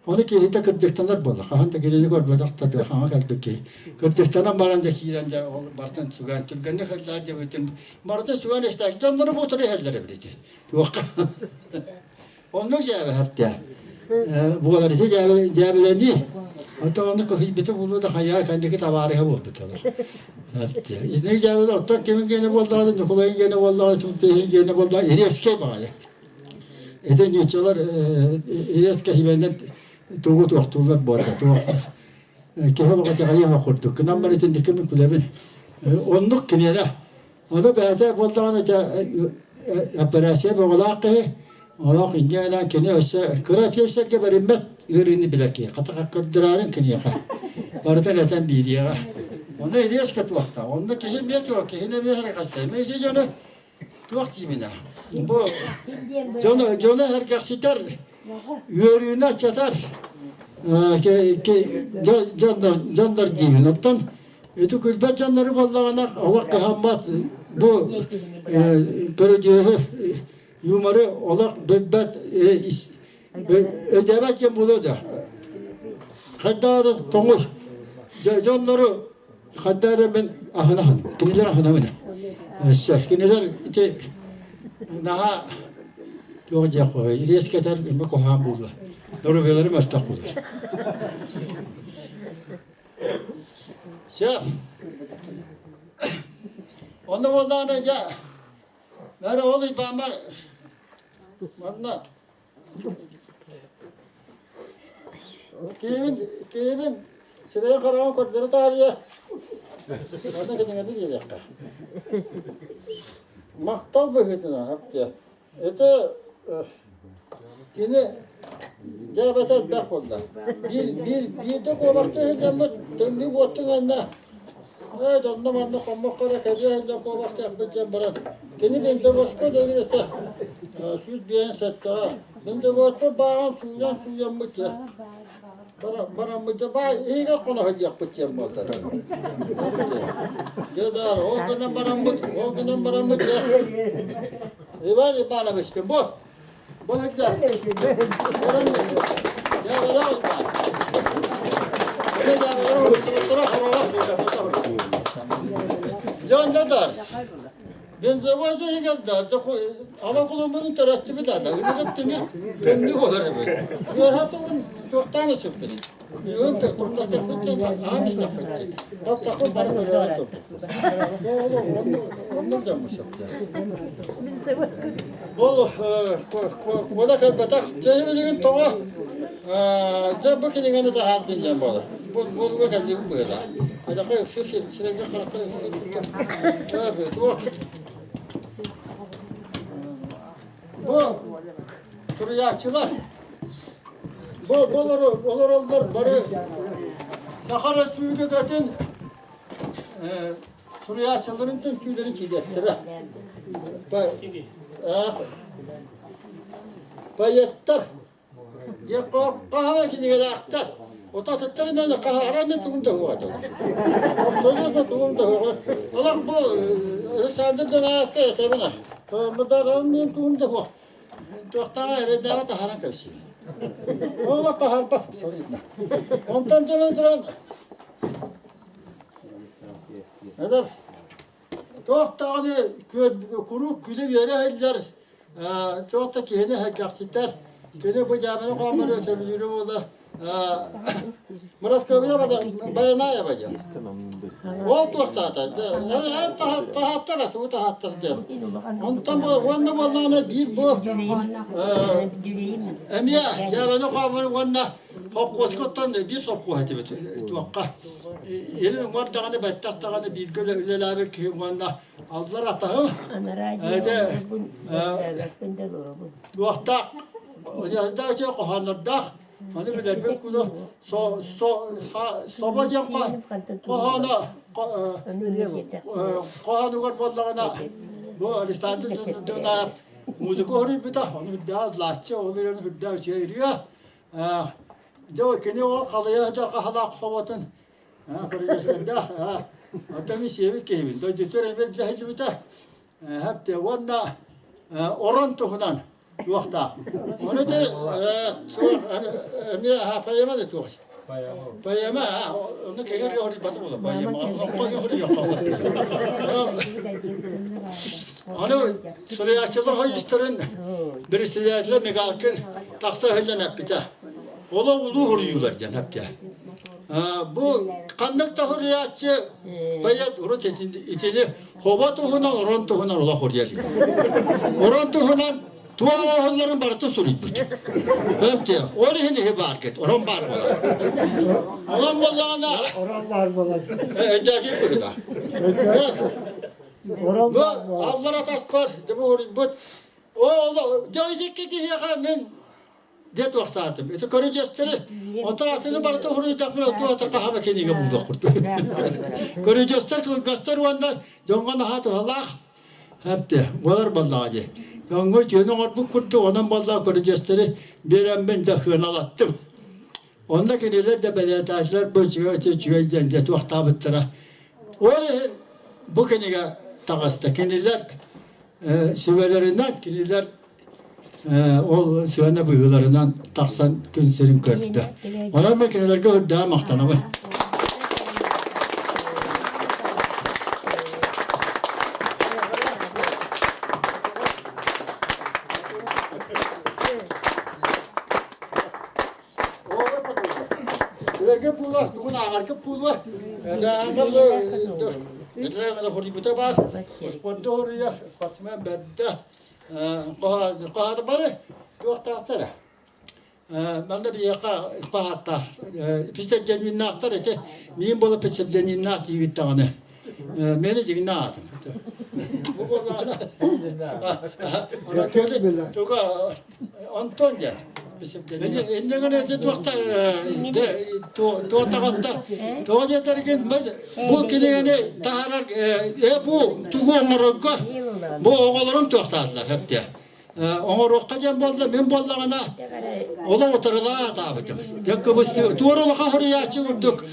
S2: Ону киһитэ кырдьыктанар буолла. Хаһан да кинини көрбөтөх да хаҥа кэлбит киһи. Кырдьыктанан баран да киирэн дьэ ол бартан сүгэн түргэнник хэллээр диэбитин барыта сүгэн истээх дьоннору буутары иһэллэр эбит ити. Туохха Оннук дьээбэһэртэ буолар ити дьээбэлэнии. Оттон онно кыһыйбыта буолуо да хайаа кэнники табаарыһа буолбуталар. Итини дьээбэлэр оттон кимин гиэнэ буоллаҕына Ньукулайын гиэнэ буоллаҕына Тимофейын гиэнэ буоллаҕына ириэскэй баҕайы. Ити нууччалар ириэскэ хибэнэн тугу туохтууллар буолла туох киһи олоҕо итэҕэйиэх курдук гынан баран итинниккэ мин күлэбин оннук киниэрэ ону бэйэтэ буоллаҕына дьэ операция бөҕөлөөх киһи. Олох инньэ кини өссө кыра фельдшергэ бэриммэт ыарыыны билэр киһи. Хата көрдөрөөрүн киниэхэ. Барытын этэн биэриэҕэ. Ону Ильяска туохта. Онно киһи эмиэ туох, киһини эмиэ сэргэхситэр. Мин ити дьону туох диибин Бу дьону, дьону сэргэхситэр, үөрүүнү аччатар дьоннор, дьоннор диибин. Оттон ити күлбэт дьоннору буоллаҕына олох кыһаммат бу көрүдьүөһү юморы олох билбэт өйдөөбөт диэн буолуо да хайдах да тоҥуй дьоннору хайдах эрэ мин аһынаһын кинилэр аһынабын өссө кинилэр ити наһаа туох диэх хоһой ириэскэтэр имэ куһаҕан буолуо доруобуйалара мөлтөх буолар Сөп. Онно буоллаҕына дьэ Бары ол Уйбааммар манна киһибин киһибин сирэйин хараҕын көрдөрө таарыйа манна кинигэни биэриэххэ. Махтал быһыытынан хапчы. Это кини дьээбэтэ элбэх буолла. Биир биир биирдэ куобахта иһиллэммит тымныы буоттуҥ анна Ээ, онно манна хоммокко эрэ кэлиэ сылдьан куобахтаахпыт диэн баран, кини бензовозка үлэлиир этэ, 157-ҕэ. Бензовозка бааҕын сууйан сууйаммыт дьэ. Бараммыт дьэ, баа иһигэр хоно сылдьыахпыт диэн буолла. Дьэ даар, ол гынан бараммыт, ол гынан бараммыт дьэ. Иван Иванович, бу Бу сылдьар. Баран дьээбэлээх Уйбаан. Бу дьээбэлэр уһуктубуттара хороҕос Дьон да дар. Бензовоз иһигэр да ала кулуммутун төрөттүбүт ада. Үнүрүк тимир төннүк олор эбит. Үөһэ тугун туохтаан өсүппүт. Үөһүн тумнастахпыт диэн аһаан истэхпит диэн. Баттахпыт бары өлөрө турбут. Оннук дьоммут сөптөөх. Ол куола кэлбэтэх. Дьэ билигин тоҕо дьэ бу кинигэни таһаардын диэн буолар. Бу буолуга кэллибит быһыылаах. Айдака ыксыр сирэнгэ харахтар ыксыр туох Бу суруйааччылар бу олороллор бары Саха Өрөспүүбүлүкэтин суруйааччыларын түмсүүлэрин чилиэттэрэ. Поэттар Хаһама кинигэлээхтэр. Отатыттар эмиэ хаһаара мен тугум да суох этэ. Абсолютно тугум да суох. Олох бу Александр Данаевка этэбин а. Мен тугум да суох. Туохтааҕа эрэйдээҕи таһааран кэбиссин. Олох таһаарбат абсолютно. Онтон туран туран Эдэр туох даҕаны куруук күлэ-үөрэ иһиллэр туох да киһини сэргэхситэр, кини бу дьаабаны хоомору сөбүлүүрү буола Моросковия Баянаева диэн. Ол туохтаата? Эн таһааттар, тугу таһааттар диэн. Онтон уонна буоллаҕына биир бу эмиэ дьаабаны хоомору уонна Хопкуоска оттон биир сопхуос этибит туохха. Илин уҥар даҕаны бэттэх даҕаны бииргэ үлэлээбит киһи уонна аллар атаһым ити туохтаах үчүгэй хоһооннордоох аны билэрбит куну собо диэн хоһооно хоһоонугар буоллаҕына бу Александр Дунаев музыка хоруйбута ону үрдээх лааччы ол ырыаны үрдээх үчүгэй ырыа дьэ кини ол халыйа сылдьар хаһалаах хоботун Көрүдьүөстэрдээх оттон мин сиэбит киһибин. Дойдутугар эмиэ дьаһайдыбыта. Хэпте уонна орон туһунан туохтаах. Ону те эмиэ поэма да туох. Поэма ону кэҥэр хоруйбата буола поэма. Аны суруйааччылар хойустарын председателэ Мигалкин тахса сылдьан эппитэ. Олох улуу хоруйуулар диэн эппитэ. Бу ханнык да суруйааччы поэт урут итини хобо туһунан, орон туһунан олох суруйа илик. Орон туһунан туох оҥоһулларын барытын суруйбут. Өптө, ол иһин иһи баар кет, орон баар буолар. Онон буоллаҕына
S3: Орон баар буолар.
S2: Өйдөөтүн быһыыла.
S3: Орон
S2: Бу
S3: баар буолар.
S2: аллар атаспар, дьэ бу суруйбут. Ол дьэ киһиэхэ мин дьэ туохтаатым. Ити көрүдьүөстэри онтон атыны барыта уруйдахпына туота хаһаба кинигэ булуох курдук. Көрүдьүөстэр кылгастар уонна дьоҥҥо наһаа туһалаах Эпте, буолар буоллаҕа дии. Дьоҥҥо үтүөнү оҥорбут курдук, онон буоллаҕа көрүдьүөстэри биэрэммин да сыаналаттым. Онно кинилэр да бэлиэтээтилэр бу үчүгэй үчүгэй диэн дьэ туохтаабыттара. Ол иһин бу кинигэ таҕыста. Кинилэр сүбэлэринэн, кинилэр ол сыана быһыыларынан тахсан күн сирин көрдө. Онон мен кинилэргэ үрдээх махтанабын. Билэргэ буолуо, тугун ааҕарга буолуо. Хоруйбута баар. Спорду хоруйар спортсмен бэрдэ. Хоһааты бары туохтаахтара. Манна биһиэхэ хоһааттаах псевдонимнаахтар ити миин буола псевдонимнаах диибит даҕаны. Мени дьиҥнээх аатым. Бу буоллаҕына туга Антон диэн. Иннэ гына ити туохта туох таҕыста тоҕо диэтэргин бу кинигэни таһаарар бу тугу оҥорорго бу оҕолорум туохтаатылар эптэ оҥоруохха диэн буолла мин буоллаҕына олох утарылаа атаабытым дьэ кыбыстыы туора улахан хоруйааччы курдук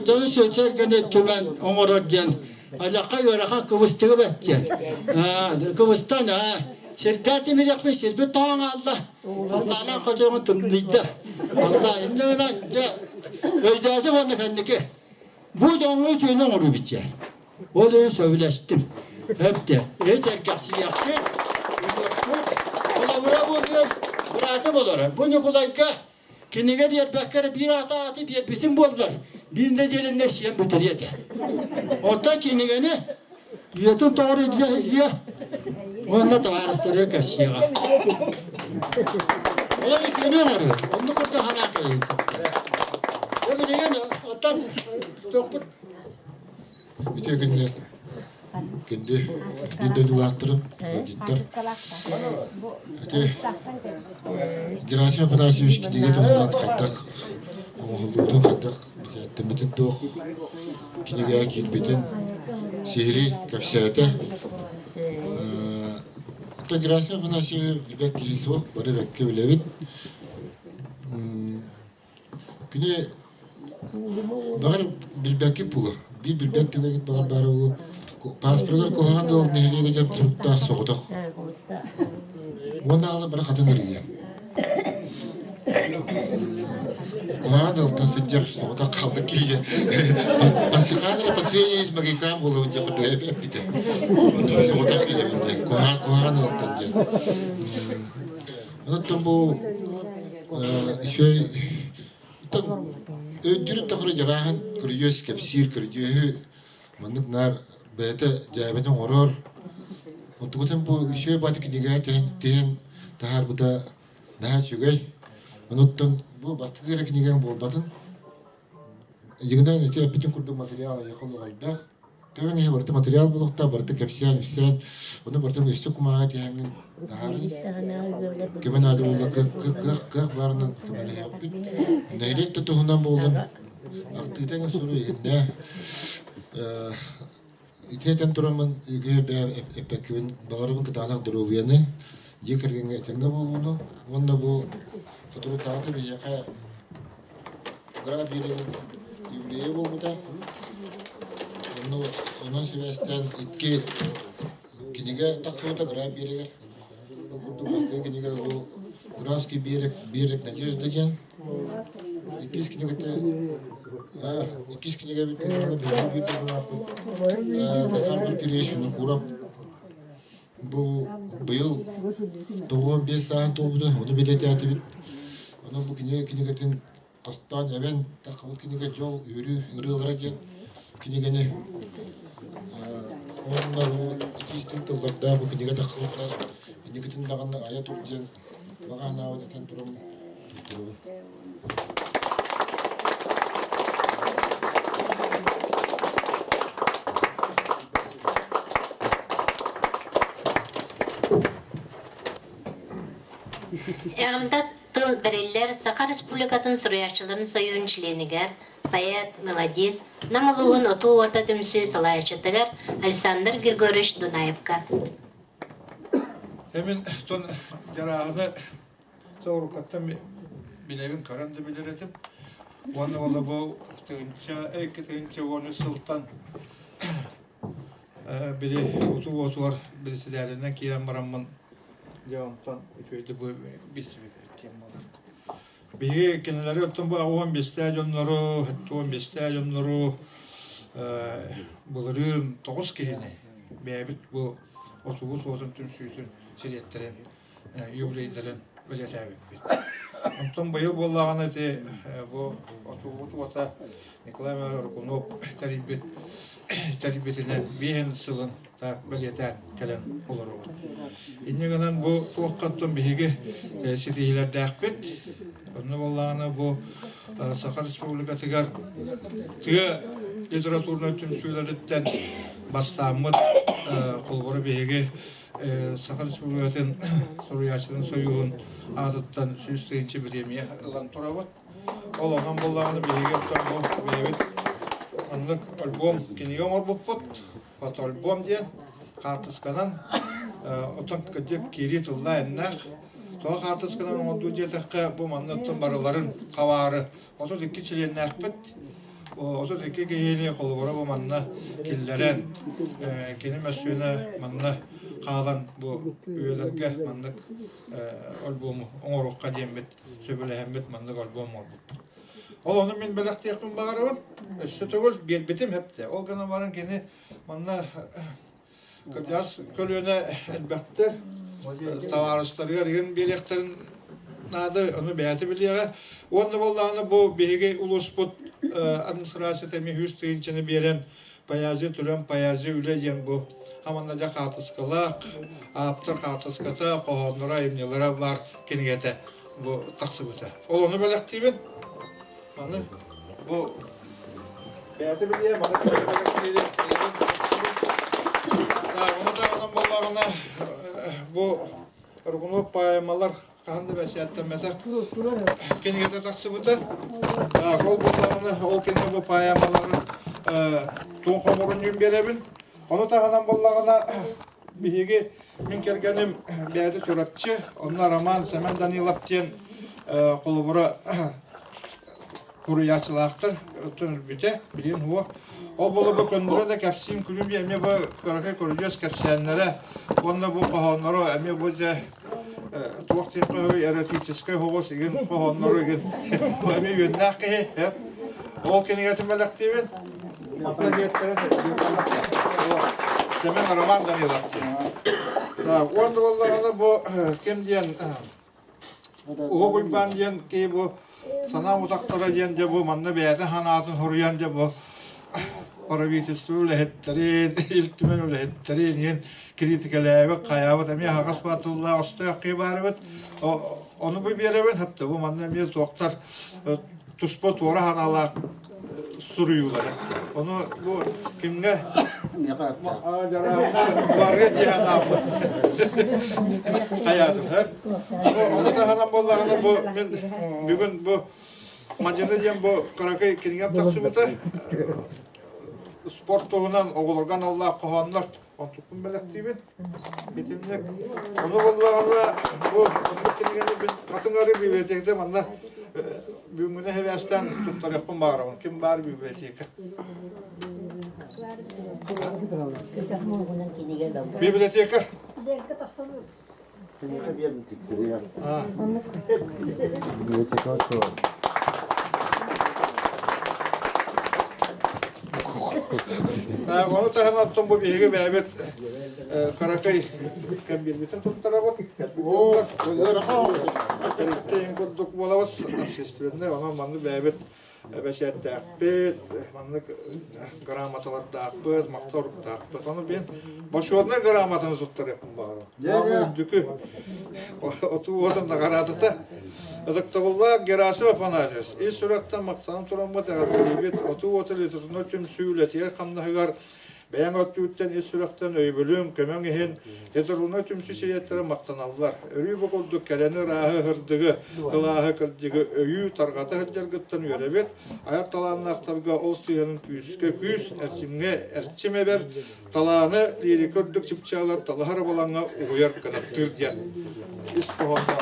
S2: дьону сэргэни түмэн оҥорор диэн Аллахха ыарахан кыбыстыгы бэт диэн. Кыбыстан сирдээх тимириэхпин сирбит тоҕон хаалла. Аллаанан хотуоҕун тымныйда. Аллаа иннэ гынан дьэ өйдөөтүм уонна кэнники. Бу дьоҥҥо үтүөнү оҥоруу биччэ. Ол иһин сөбүлэстим. Эптэ, эй сэргэхсийиэххит, Холобура бу күн быраатым олорор. Бу Ньукулайга Кинигэ биэрбэккэ эрэ биир аата ааты биэрбитим буоллар, биир нэдиэлэннэ сиэн бүтэриэ этэ. Оттон кинигэни үйэтин тоҕор илдьэ уонна табаарыстарыгар кэпсиэҕэ. Олор итини оҥоруо, оннук курдук санаа кэлин. Дьэ билигин оттон туохпут
S4: Ити күннэр күндү биир дойдулаахтарым, ыалдьыттар. Ити Герасим Афанасьевич кинигэ туһунан хайдах оҥоһуллубутун, хайдах бэчээттэммитин туох кинигэҕэ киирбитин сиһилии кэпсээтэ. Оттон Герасим Афанасьевич билбэт киһи суох, бары бэккэ билэбит. Кини баҕар билбэккит буолуо, биир билбэт түгэҥҥит баҕар баара буолуо. Пааспарыгар куһаҕан да ол нэһилиэгэ дьон суруктаах соҕотох. Уонна аҕала бары хатыҥ эрийэ. Куһаҕан ыалтан сылдьар соҕотох хаалбыт киһи Пасхаан эрэ последний магикаан буолабын диэн курдук эппитэ. Соҕотох киһибин диэн, куһаҕан ыалтан диэн. Оттон бу үчүгэй өйдүүрүн тухары дьарааһын көрүдьүөс кэпсиир көрүдьүөһү маннык наар бэйэтэ дьээбэни оҥорор. Онтукутун бу үчүгэй бааты кинигэҕэ тиһэн тиһэн таһаарбыта наһаа үчүгэй. Онуттан бу бастакы эрэ кинигэҥ буолбатын. Дьиҥинэн ити эппитин курдук материал эйиэхэ олох элбэх. Төбөҥ иһэ барыта материал буолуохтаах, барыта кэпсээн-ипсээн, ону барытын өссө кумааҕы тиһэҥҥин таһаарыы. Көмө наада буолла кыах кыах баарынан көмөлөһүөхпүт. Нэһилиэк да туһунан буоллун, ахтыыта эҥин суруй иһиннэ. Ити этэн тураммын үгүһү эппэккибин баҕарабын кытаанах доруобуйаны, дьиэ кэргэҥҥэ этэҥҥэ буолууну уонна бу соторутааҕыта биһиэхэ Граф биэрэгин юбилейа буолбута. Онно онон сибээстээн икки кинигэ тахсыбыта Граф биэрэгэр. Ол курдук бастакы кинигэ ол Графский берег, берег надежды диэн. Иккис кинигэтэ иккис кинигэбит биһиги биир дойдулаахпыт Захар Порфирьевич Винокуров Бу быйыл 95 сааһын туолбута, ону бэлиэтээтибит. Онон бу кинигэ кинигэтин хостоон эбэн таххабыт кинигэ дьол, үөрүү ырыалара диэн кинигэни уонна бу итиистик тыллардаах бу кинигэ таххыбыта инникитин даҕаны айа тур диэн баҕа санаабын этэн турабын туттарабын.
S1: Эҕэрдэ тыл бэриллэр Саха Республикатын суруйааччыларын сойууһун чилиэнигэр, поэт, мелодист, Нам улууһун Отуу уота түмсүү салайааччытыгар Александр Григорьевич Дунаевка.
S5: Эмин тон дьарааһыны соорукаттан билэбин көрөн да билэр этим. Уонна буолла бу тыһыынча 2013 сылтан били утуу уотугар председателинэн киирэн бараммын дьэ онтон үчүгэйдик бу билсибит диэн буолар. Биһиги кинилэри оттон бу 15 дьоннору, 75 дьоннору былырыын 9 киһини бэйэбит бу отугут уотун түмсүүтүн силиэттэрин юбилейдарын бэлиэтээбиппит. Онтон быйыл буоллаҕына ити бу отугут уота Николай Иванович Рыкунов тэрийбит тэрийбитинэн биэһин сылын так бэлиэтээн кэлэн олоробут. Инньэ гынан бу туоххаттан биһиги ситиһиилэрдээхпит. Онно буоллаҕына бу Саха Республикатыгар тыа литературнай түмсүүлэриттэн бастааммыт холобура биһиги Саха Республикатын суруйааччыларын сойууһун аатыттан 100 тыһыынча бириэмийэ ылан турабыт. Ол онон буоллаҕына биһиги оттон бу бэйэбит оннук альбом кинигэ оҥорбуппут. Фотоальбом диэн хаартысканан оттон кырдьык киирии тыллаа эннээх. Тоҕо хаартысканан оҥордуу диэтэххэ бу манна оттон барыларын хабаары 32 чилиэннээхпит. 32 киһини холобура бу манна киллэрэн кини мөссүөнэ манна хаалан бу үйэлэргэ маннык альбому оҥоруохха диэммит сөбүлэһэммит маннык альбом оҥорбуппут. Ол ону мин бэлэхтиэхпин баҕарабын. Өссө төгүл биэрбитим хэптэ. Ол гынан баран кини манна кырдьаҕас көлүөнэ элбэхтэр табаарыстарыгар игин биэриэхтэрин наада, ону бэйэтэ билиэҕэ. Уонна буоллаҕына бу биһиги улууспут администрацията эмиэ үс тыһыынчаны биэрэн поэзия түрэн поэзия үлэ диэн бу хаманна дьэ хаартыскалаах ааптар хаартыската, хоһоонноро, айымньылара баар кинигэтэ бу тахсыбыта. Ол ону бэлэхтиибин. Аны бу бэйэтэ билиэ, маны бэлэхтиирин. Ону даҕанан буоллаҕына бу Ргунов поэмалар хаһан да бэчээттэммэтэх кинигэтэ тахсыбыта. Ол буоллаҕына ол кинигэ бу поэмалары туох хомурунньун биэрэбин. Ону таһынан буоллаҕына биһиги мин кэргэним бэйэтэ Чурапчы, онно Роман Сэмэн Данилов диэн холобура суруйааччылаахтар оттон өлбүтэ, билигин уо. Ол буола бу көннөрө да кэпсиим күлүм эмиэ бу кыракый көрүдьүөс кэпсээннэрэ уонна бу хоһоонноро эмиэ бу дьэ туох диэххэ эротическай оҕус игин хоһооннору игин бу эмиэ үөннээх киһи ол кинигэтин бэлэхтиибин Манна диэттэрин Сэмэн Роман Данилов диэн. Так, уонна буоллаҕына бу ким диэн Уһук Уйбаан диэн киһи бу санаам утахтара диэн дьэ бу манна бэйэтэ санаатын хоруйан дьэ бу правительство үлэһиттэрин, Ил Түмэн үлэһиттэрин иһин критикэлээбит, хайаабыт эмиэ аһаҕас баатыллаах өстөөх киһи баарыбыт. Ону бу биэрэбин хапта бу манна эмиэ туохтар туспа туора санаалаах суруйуулара. Ону бу кимҥэ барыа дии санааппыт. Хайаатым, Ону таһынан буоллаҕына бу мин бүгүн бу Мадьыны диэн бу кыракый кинигэм тахсыбыта. Спорт туһунан оҕолорго аналлаах хоһооннор онтукпун бэлэхтиибин. Итинник. Ону буоллаҕына бу оннук кинигэни мин хатыҥ арыы библиотеката манна бүгүҥҥүнэ эбээстээн туттарыахпын баҕарабын. Ким баар библиотека? Библиотека.
S3: Библиотека суох.
S5: Ону таһынан оттон бу биһиги бэйэбит кыракый кэмбиэрбитин туттарабыт. Тэрилтэ иһин курдук буолабыт общественный, онон манны бэйэбит бэчээттээхпит, маннык грамоталардаахпыт, махтал-руктаахпыт. Ону биэн бочуотунай грамотаны туттарыахпын баҕарабын. Үрдүкү отуу уотун наҕараадата. Ытыктабыллаах Герасим Афанасьевич, ис сүрэхтэн махтанан тураммыт эҕэрдэлиибит отуу уота литературнай түмсүү үлэтигэр-хамнаһыгар. Бэйэҥ өттүгүттэн ис сүрэхтэн өйөбүлүҥ, көмөҥ иһин Литературнай түмсүү чилиэттэрэ махтаналлар. Өрүү бу курдук кэрэни, ырааһы, ырдыгы, кылааһы, кырдьыгы өйүү, тарҕата сылдьаргыттан үөрэбит. Айар талааннаахтарга ол сыһыанын күүскэ күүс, эрчимҥэ эрчим эбэр, талааны лирика үрдүк чыпчаалар талаһар абылаҥҥа уһуйар кынаттыыр диэн ис хоһоонноох.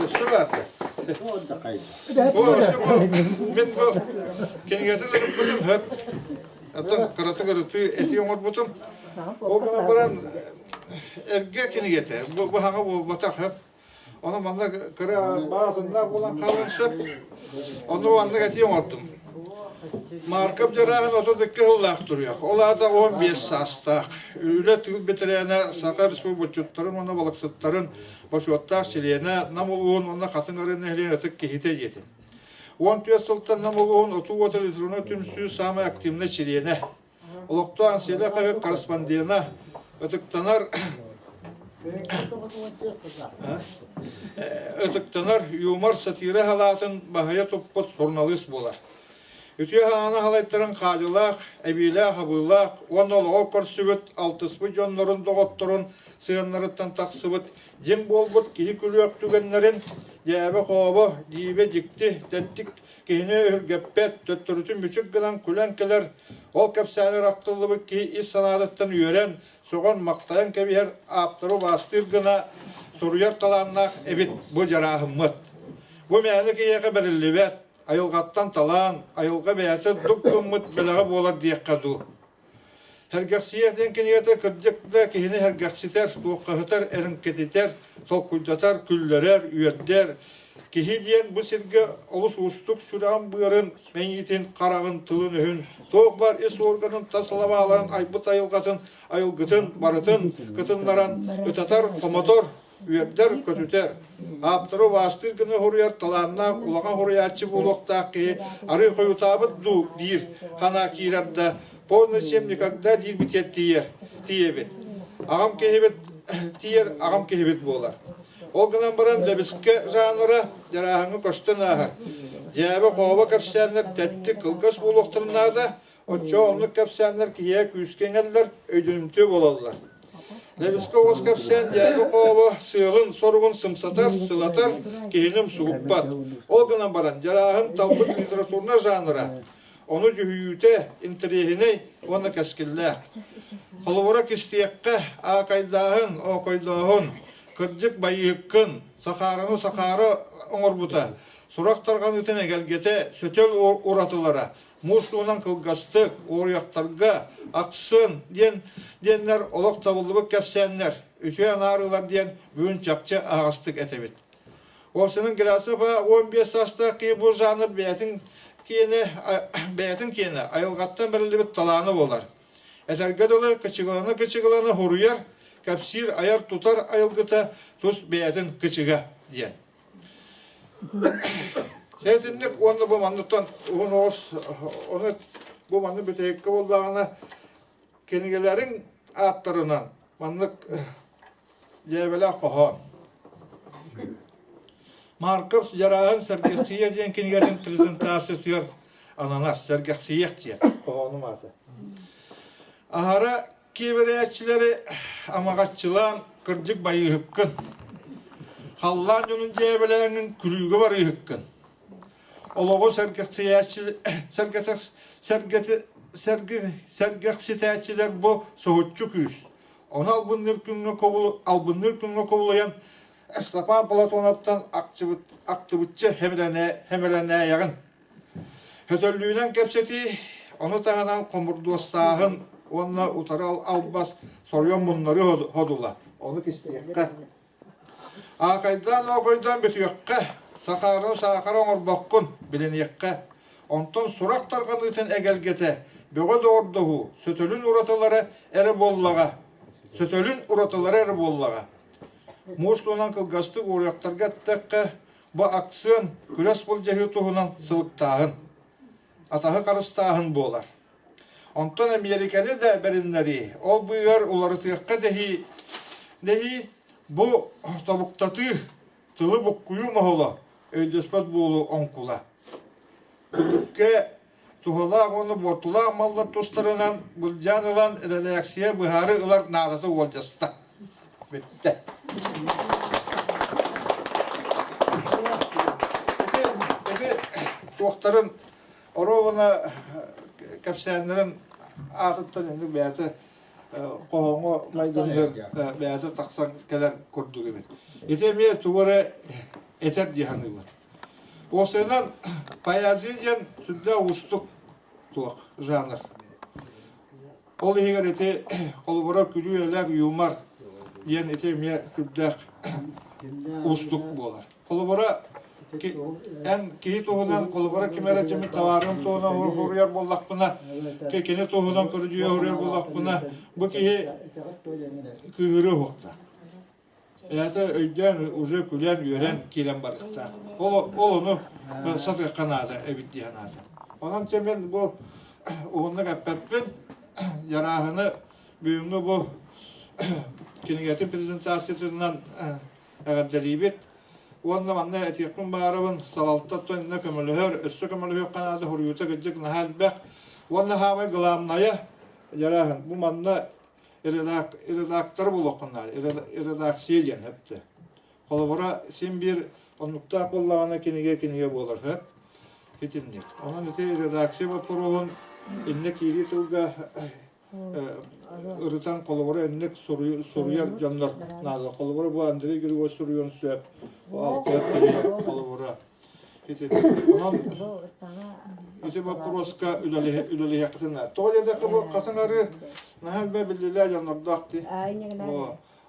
S5: Өссө баарда. Бу мин бу кинигэтин ырыппытым хөп. Оттон кыратык ырытыы этии оҥорбутум. Ол гынан баран эргэ кинигэтэ. Бу бу хаҥа буолбатах хөп. Ону манна кыра баатыннаах буолан хаалан сөп. Ону маннык этии оҥордум. Марков Дьарааһын 32 сыллаах туруйах. Ол аата 15 саастаах. Үлэ тыыл бэтэрээнэ Саха Республикатын уонна балыксыттарын бочуоттаах чилиэнэ Нам улууһун уонна Хатыҥ Арыы нэһилиэгин ытык киһитэ диэтим. 14 сылтан Нам улууһун Отуу уота литературнай түмсүү саамай активнай чилиэнэ. Олохтоох Ансиэла хаһыат корреспондена, ытыктанар ытыктанар юмор сатира халаатын баһыйа туппут суруналыыс буолар. Үтүө санааны халайтарын хаадьылаах, эбиилээх-абыылаах уонна олоҕу көрсүбүт, алтыспыт дьоннорун доҕотторун сыһыаннарыттан тахсыбыт дьиҥ буолбут киһи күлүөх түгэннэрин дьээбэ-хообо, дьиибэ-дьикти, тэттик киһини өһүргэппэт, төттөрүтүн мүчүк гынан күлэн кэлэр, ол кэпсээнигэр ахтыллыбыт киһи ис санаатыттан үөрэн, сөҕөн-махтайан кэбиһэр ааптары убаастыыр гына суруйар талааннаах эбит бу дьарааһыммыт. Бу мээнэ киһиэхэ бэриллибэт, айылҕаттан талаан, айылҕа бэйэтэ дук гыммыт бэлэҕэ буолар диэххэ дуу. Сэргэхсийиэх диэн кинигэтэ кырдьык да киһини сэргэхситэр, туоххаһытар, эрэҥкэтитэр, толкуйдатар, күллэрэр, үөрдэр. Киһи диэн бу сиргэ олус уустук сүрэҕин-быарын, мэйиитин, хараҕын, тылын-өһүн, туох баар ис уорганын тас лабааларын айбыт айылҕатын, айылгытын барытын кытыннаран ытатар, хомотор, үөрдэр-көтүтэр, ааптары убаастыыр гына хоруйар талааннаах улахан хоруйааччы буолуохтаах киһи арыы хойутаабыт дуу диир санаа киирэр да, полный чем никогда диирбитигэр тиийэр, тиийэбит. Аҕам киһибит тиийэр аҕам киһибит буолар. Ол гынан баран лэбискэ жанра дьарааһыҥҥа көстөн ааһар. Дьээбэ-хообо кэпсээннэр тэттик кылгас буолуохтарын наада, Оччоҕо оннук кэпсээннэр киһиэхэ күүскэ иҥэллэр, өйдөнүмтүө буолаллар. Лэбискэ оҕус кэпсээн дьээбэ-хообо сыалын-соругун сымсатар, сылатар, киһини умсугуппат. Ол гынан баран, дьарааһын талбыт литературнай жанра, ону дьүһүйүүтэ интэриэһинэй уонна кэскиллээх. Холобура, кистиэххэ, аакайдааһын, оокойдооһун, кырдьык байыһыккын, сахаараны сахаара оҥорбута, сурах тарҕаныытын эгэлгэтэ, сөтөл уратылара, муус туһунан кылгастык, уоруйахтарга, ахсын диэн диэннэр олох табыллыбыт кэпсээннэр, үчүгэй анаарыылар диэн бүгүн чахчы аһаҕастык этэбит. Уопсайынан Герасимов 15 саастаах киһи бу жанр бэйэтин киэнэ, бэйэтин киэнэ айылҕаттан бэриллибит талаана буолар. Этэргэ дылы, кычыгылана-кычыгылана хоруйар, кэпсиир, айар-тутар айылгыта тус бэйэтин кычыга диэн. Сэтинник уонна бу манныттан уһун оҕус ону бу маннык бүтэһиккэ буоллаҕына кинигэлэриҥ ааттарынан маннык дьээбэлээх хоһоон. Марков Дьарааһын Сэргэхсийэ диэн кинигэтин презентациятыгар ананар Сэргэхсийэх диэн хоһоонум аата. Аһара Киэбирээччилэри амаҕаччылаан кырдьык байыыһыккын, халлаан дьонун дьээбэлээҥҥин күлүүгэ барыыһыккын. Олоҕу сэргэхситээччилэр бу соһуччу күүс. Ону албынныыр күҥҥэ албынныыр күҥҥэ кубулуйан Степан Платоновтан актыбычча хэмэлэнээйэҕин. Сөтөллүүнэн кэпсэтии, ону таһынан хомурдуостааһын уонна утары албас соруйан муннарыы ходула. Ону кистиэххэ. Аакайдаан-оокойдоон бүтүөххэ, сахаарын саахара оҥорбоккун, билиниэххэ. Онтон сурах тарҕаныытын эгэлгэтэ, бөҕө доҕордоһуу, сөтөлүн уратылара эрэ буоллаҕа. Сөтөлүн уратылара эрэ буоллаҕа. Муус туһунан кылгастык уоруйахтарга эттэххэ, Бу акциан күрэс былдьаһыы туһунан сылыктааһын, атаһы харыстааһын буолар. Онтон Эмиэрикэни да бэриннэрии, ол быыһыгар уларытыахха дэһии, дэһии бу тобуктатыы, тылы буккуйуу моһоло. өйдөспөт буолуу оҥкула. Түмүккэ туһалаах уонна буортулаах маллар тустарынан былдьаан ылан эрэдээксийэ быһаарыы ылар наадата уолдьаста. Бүттэ. Ити туохтарын оруобуна кэпсээннэрин аатыттан инник бэйэтэ хоһооҥҥо майгыныгар бэйэтэ тахсан кэлэр курдук эбит. Ити эмиэ тугу эрэ этэр дии саныыбын. Уопсайынан поэзия диэн сүрдээх уустук туох жанр. Ол иһигэр ити холобура күлүү-элэк юмор диэн ити эмиэ сүрдээх уустук буолар. Холобура эн киһи туһунан холобура ким эрэ кими табаарын туһунан суруйар буоллахпына, кини туһунан көрүдьүө суруйар буоллахпына, бу киһи кыыһырыа уһуктаах. Это өйдөөн уже күлэн үөрэн киирэн барыахтаах. Ол ол ону сатыахха наада эбит дии санаата. Онон чэ мен бу уһуннук эппэппин Ярааһыны бүгүҥҥү бу кинигэтин презентациятынан эҕэрдэлиибит. Уонна манна этиэхпин баарабын салалта иннэ көмөлөһөр, өссө көмөлөһүөххэ наада суруйуута кырдьык наһаа элбэх. Уонна хаамай главное Ярааһын бу манна редактор буолуоххун наада, редакция диэн сөптө. Холобура, син биир оннуктаах буоллаҕына кинигэ кинигэ буолар сөп. Итинник. Онон ити редакция боппуруоһун иннэ киирии тылга ырытан холобура инник суруйар дьоннор наада. Холобура бу Андрей Григорьевич суруйуон сөп. Алтыар киһи холобура. Онон ити боппуруоска үлэлиһиэххитин наада. Тоҕо диэтэххэ бу хасыҥ арыы наһаа элбэх биллилээх дьоннордоох дии.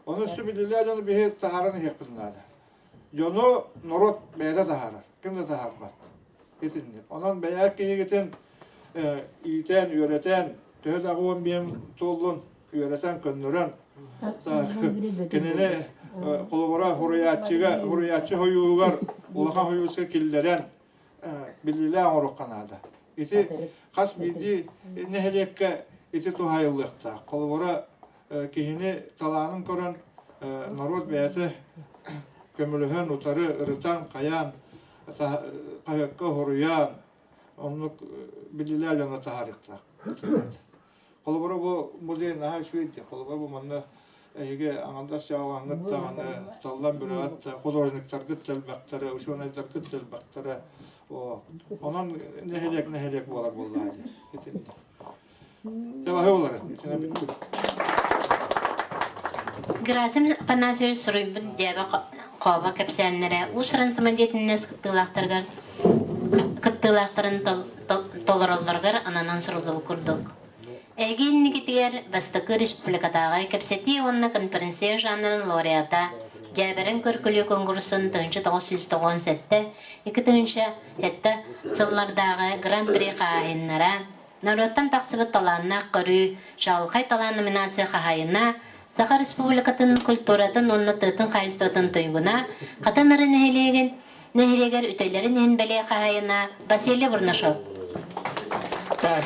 S5: Ону өссө биллилээх дьону биһи таһааран иһиэхпит наада. Дьону норуот бэйэтэ таһаарар, ким да таһаарбат. Итинник. Онон бэйэ киһигитин иитэн, үөрэтэн, төһө да уон биэм туоллун үөрэтэн, көннөрөн, кинини холобура суруйааччыга, суруйааччы хойуугар улахан хойууска киллэрэн биллиилээх оҥоруохха наада. Ити хас биирдии нэһилиэккэ ити туһаайыллыахтаах. Холобура киһини талаанын көрөн норуот бэйэтэ көмөлөһөн, утары ырытан, хайаан, хаһыакка хоруйаан, оннук биллилээх дьоно таһаарыахтаах. Холобура бу музей наһаа үчүгэй дии. Холобура бу манна эһиги аҥардас чаҕылаҥҥыт даҕаны, таллан бүрэҕит художниктаргыт да элбэхтэрэ, учуонайдаргыт да элбэхтэрэ. Онон нэһилиэк нэһилиэк буолар буоллаҕа дии. Итинник. Табаһы буолар. Итинэ бүттүм.
S1: Герасим Афанасьевич суруйбут дьээбэ хообо кэпсээннэрэ уус-уран самодеятельность кыттыылаахтарыгар кыттыылаахтарын толороллоругар ананан суруллубут курдук. Эһиги инникитигэр бастакы республикатааҕы кэпсэтии уонна конференция жанрын лауреата Дьээбэрэн көркүлүү куонкуруsun 1997 2007 сыллардааҕы Гран-при хаһаайыннара, норуоттан тахсыбыт талааннаах көрүү, чаҕылхай талаан номинация хаһаайына, Саха Республикатын культуратын уонна тыатын хаһаайыстыбатын туйгуна, Хатан Ары нэһилиэгин нэһилиэгэр үтүөлэрин иһин бэлиэ хаһаайына Василий Бурнашов.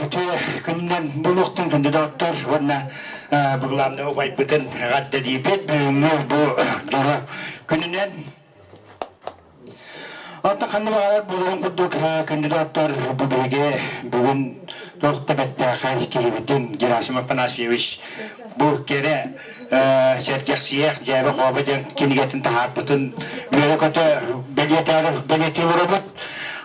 S6: Үтүө күнүнэн буолуохтун күндү доҕоттор уонна былаанны убайбытын эҕэрдэлиибит бүгүҥҥү бу дьоро күнүнэн. Оттон ханна баҕарар буолуон курдук күндү доҕоттор бу биһиги бүгүн туох да бэртээхэй киһибитин Герасим Афанасьевич бу кэрэ сэргэхсийэх дьээбэ-хообо диэн кинигэтин таһаарбытын үөрэ-көтө бэлиэтээри бэлиэтии олоробут.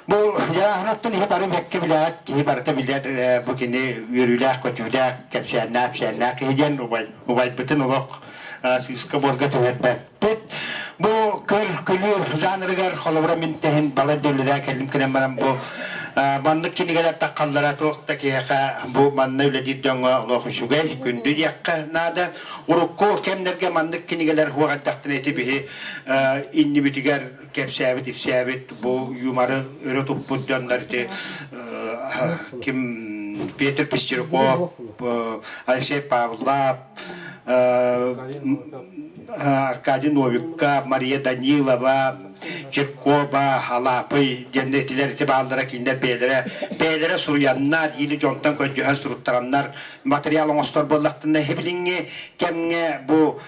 S6: Бу дьааһыныттан иһи бары бэккэ билээт, киһи барыта билэр бу кини үөрүүлээх-көтүүлээх, кэпсээннээх-псээннээх киһи диэн убай, убайбытын олох сыыска-буорга түһэрбэппит. Бу көр-күлүү жанрыгар холобура мин тэһин балай да үлэлээн кэллим кэлэн баран бу маннык кинигэлэр таххаллара туох да киһиэхэ бу манна үлэлиир дьоҥҥо олох үчүгэй, күндү диэххэ наада. Урукку кэмнэргэ маннык кинигэлэр суох эрдэхтэринэ ити биһи иннибитигэр кэпсээбит, ипсээбит бу юморы өрө туппут дьоннор ити ким Петр Пестерков, Алексей Павлов, Аркадий Новиков, Мария Данилова, Чиркова, Халаапый диэн этилэр ити бааллара кинилэр бэйэлэрэ бэйэлэрэ суруйаннар или дьонтон көрдөһөн суруттараннар материал оҥостор буоллахтарына билиҥҥи кэмҥэ бу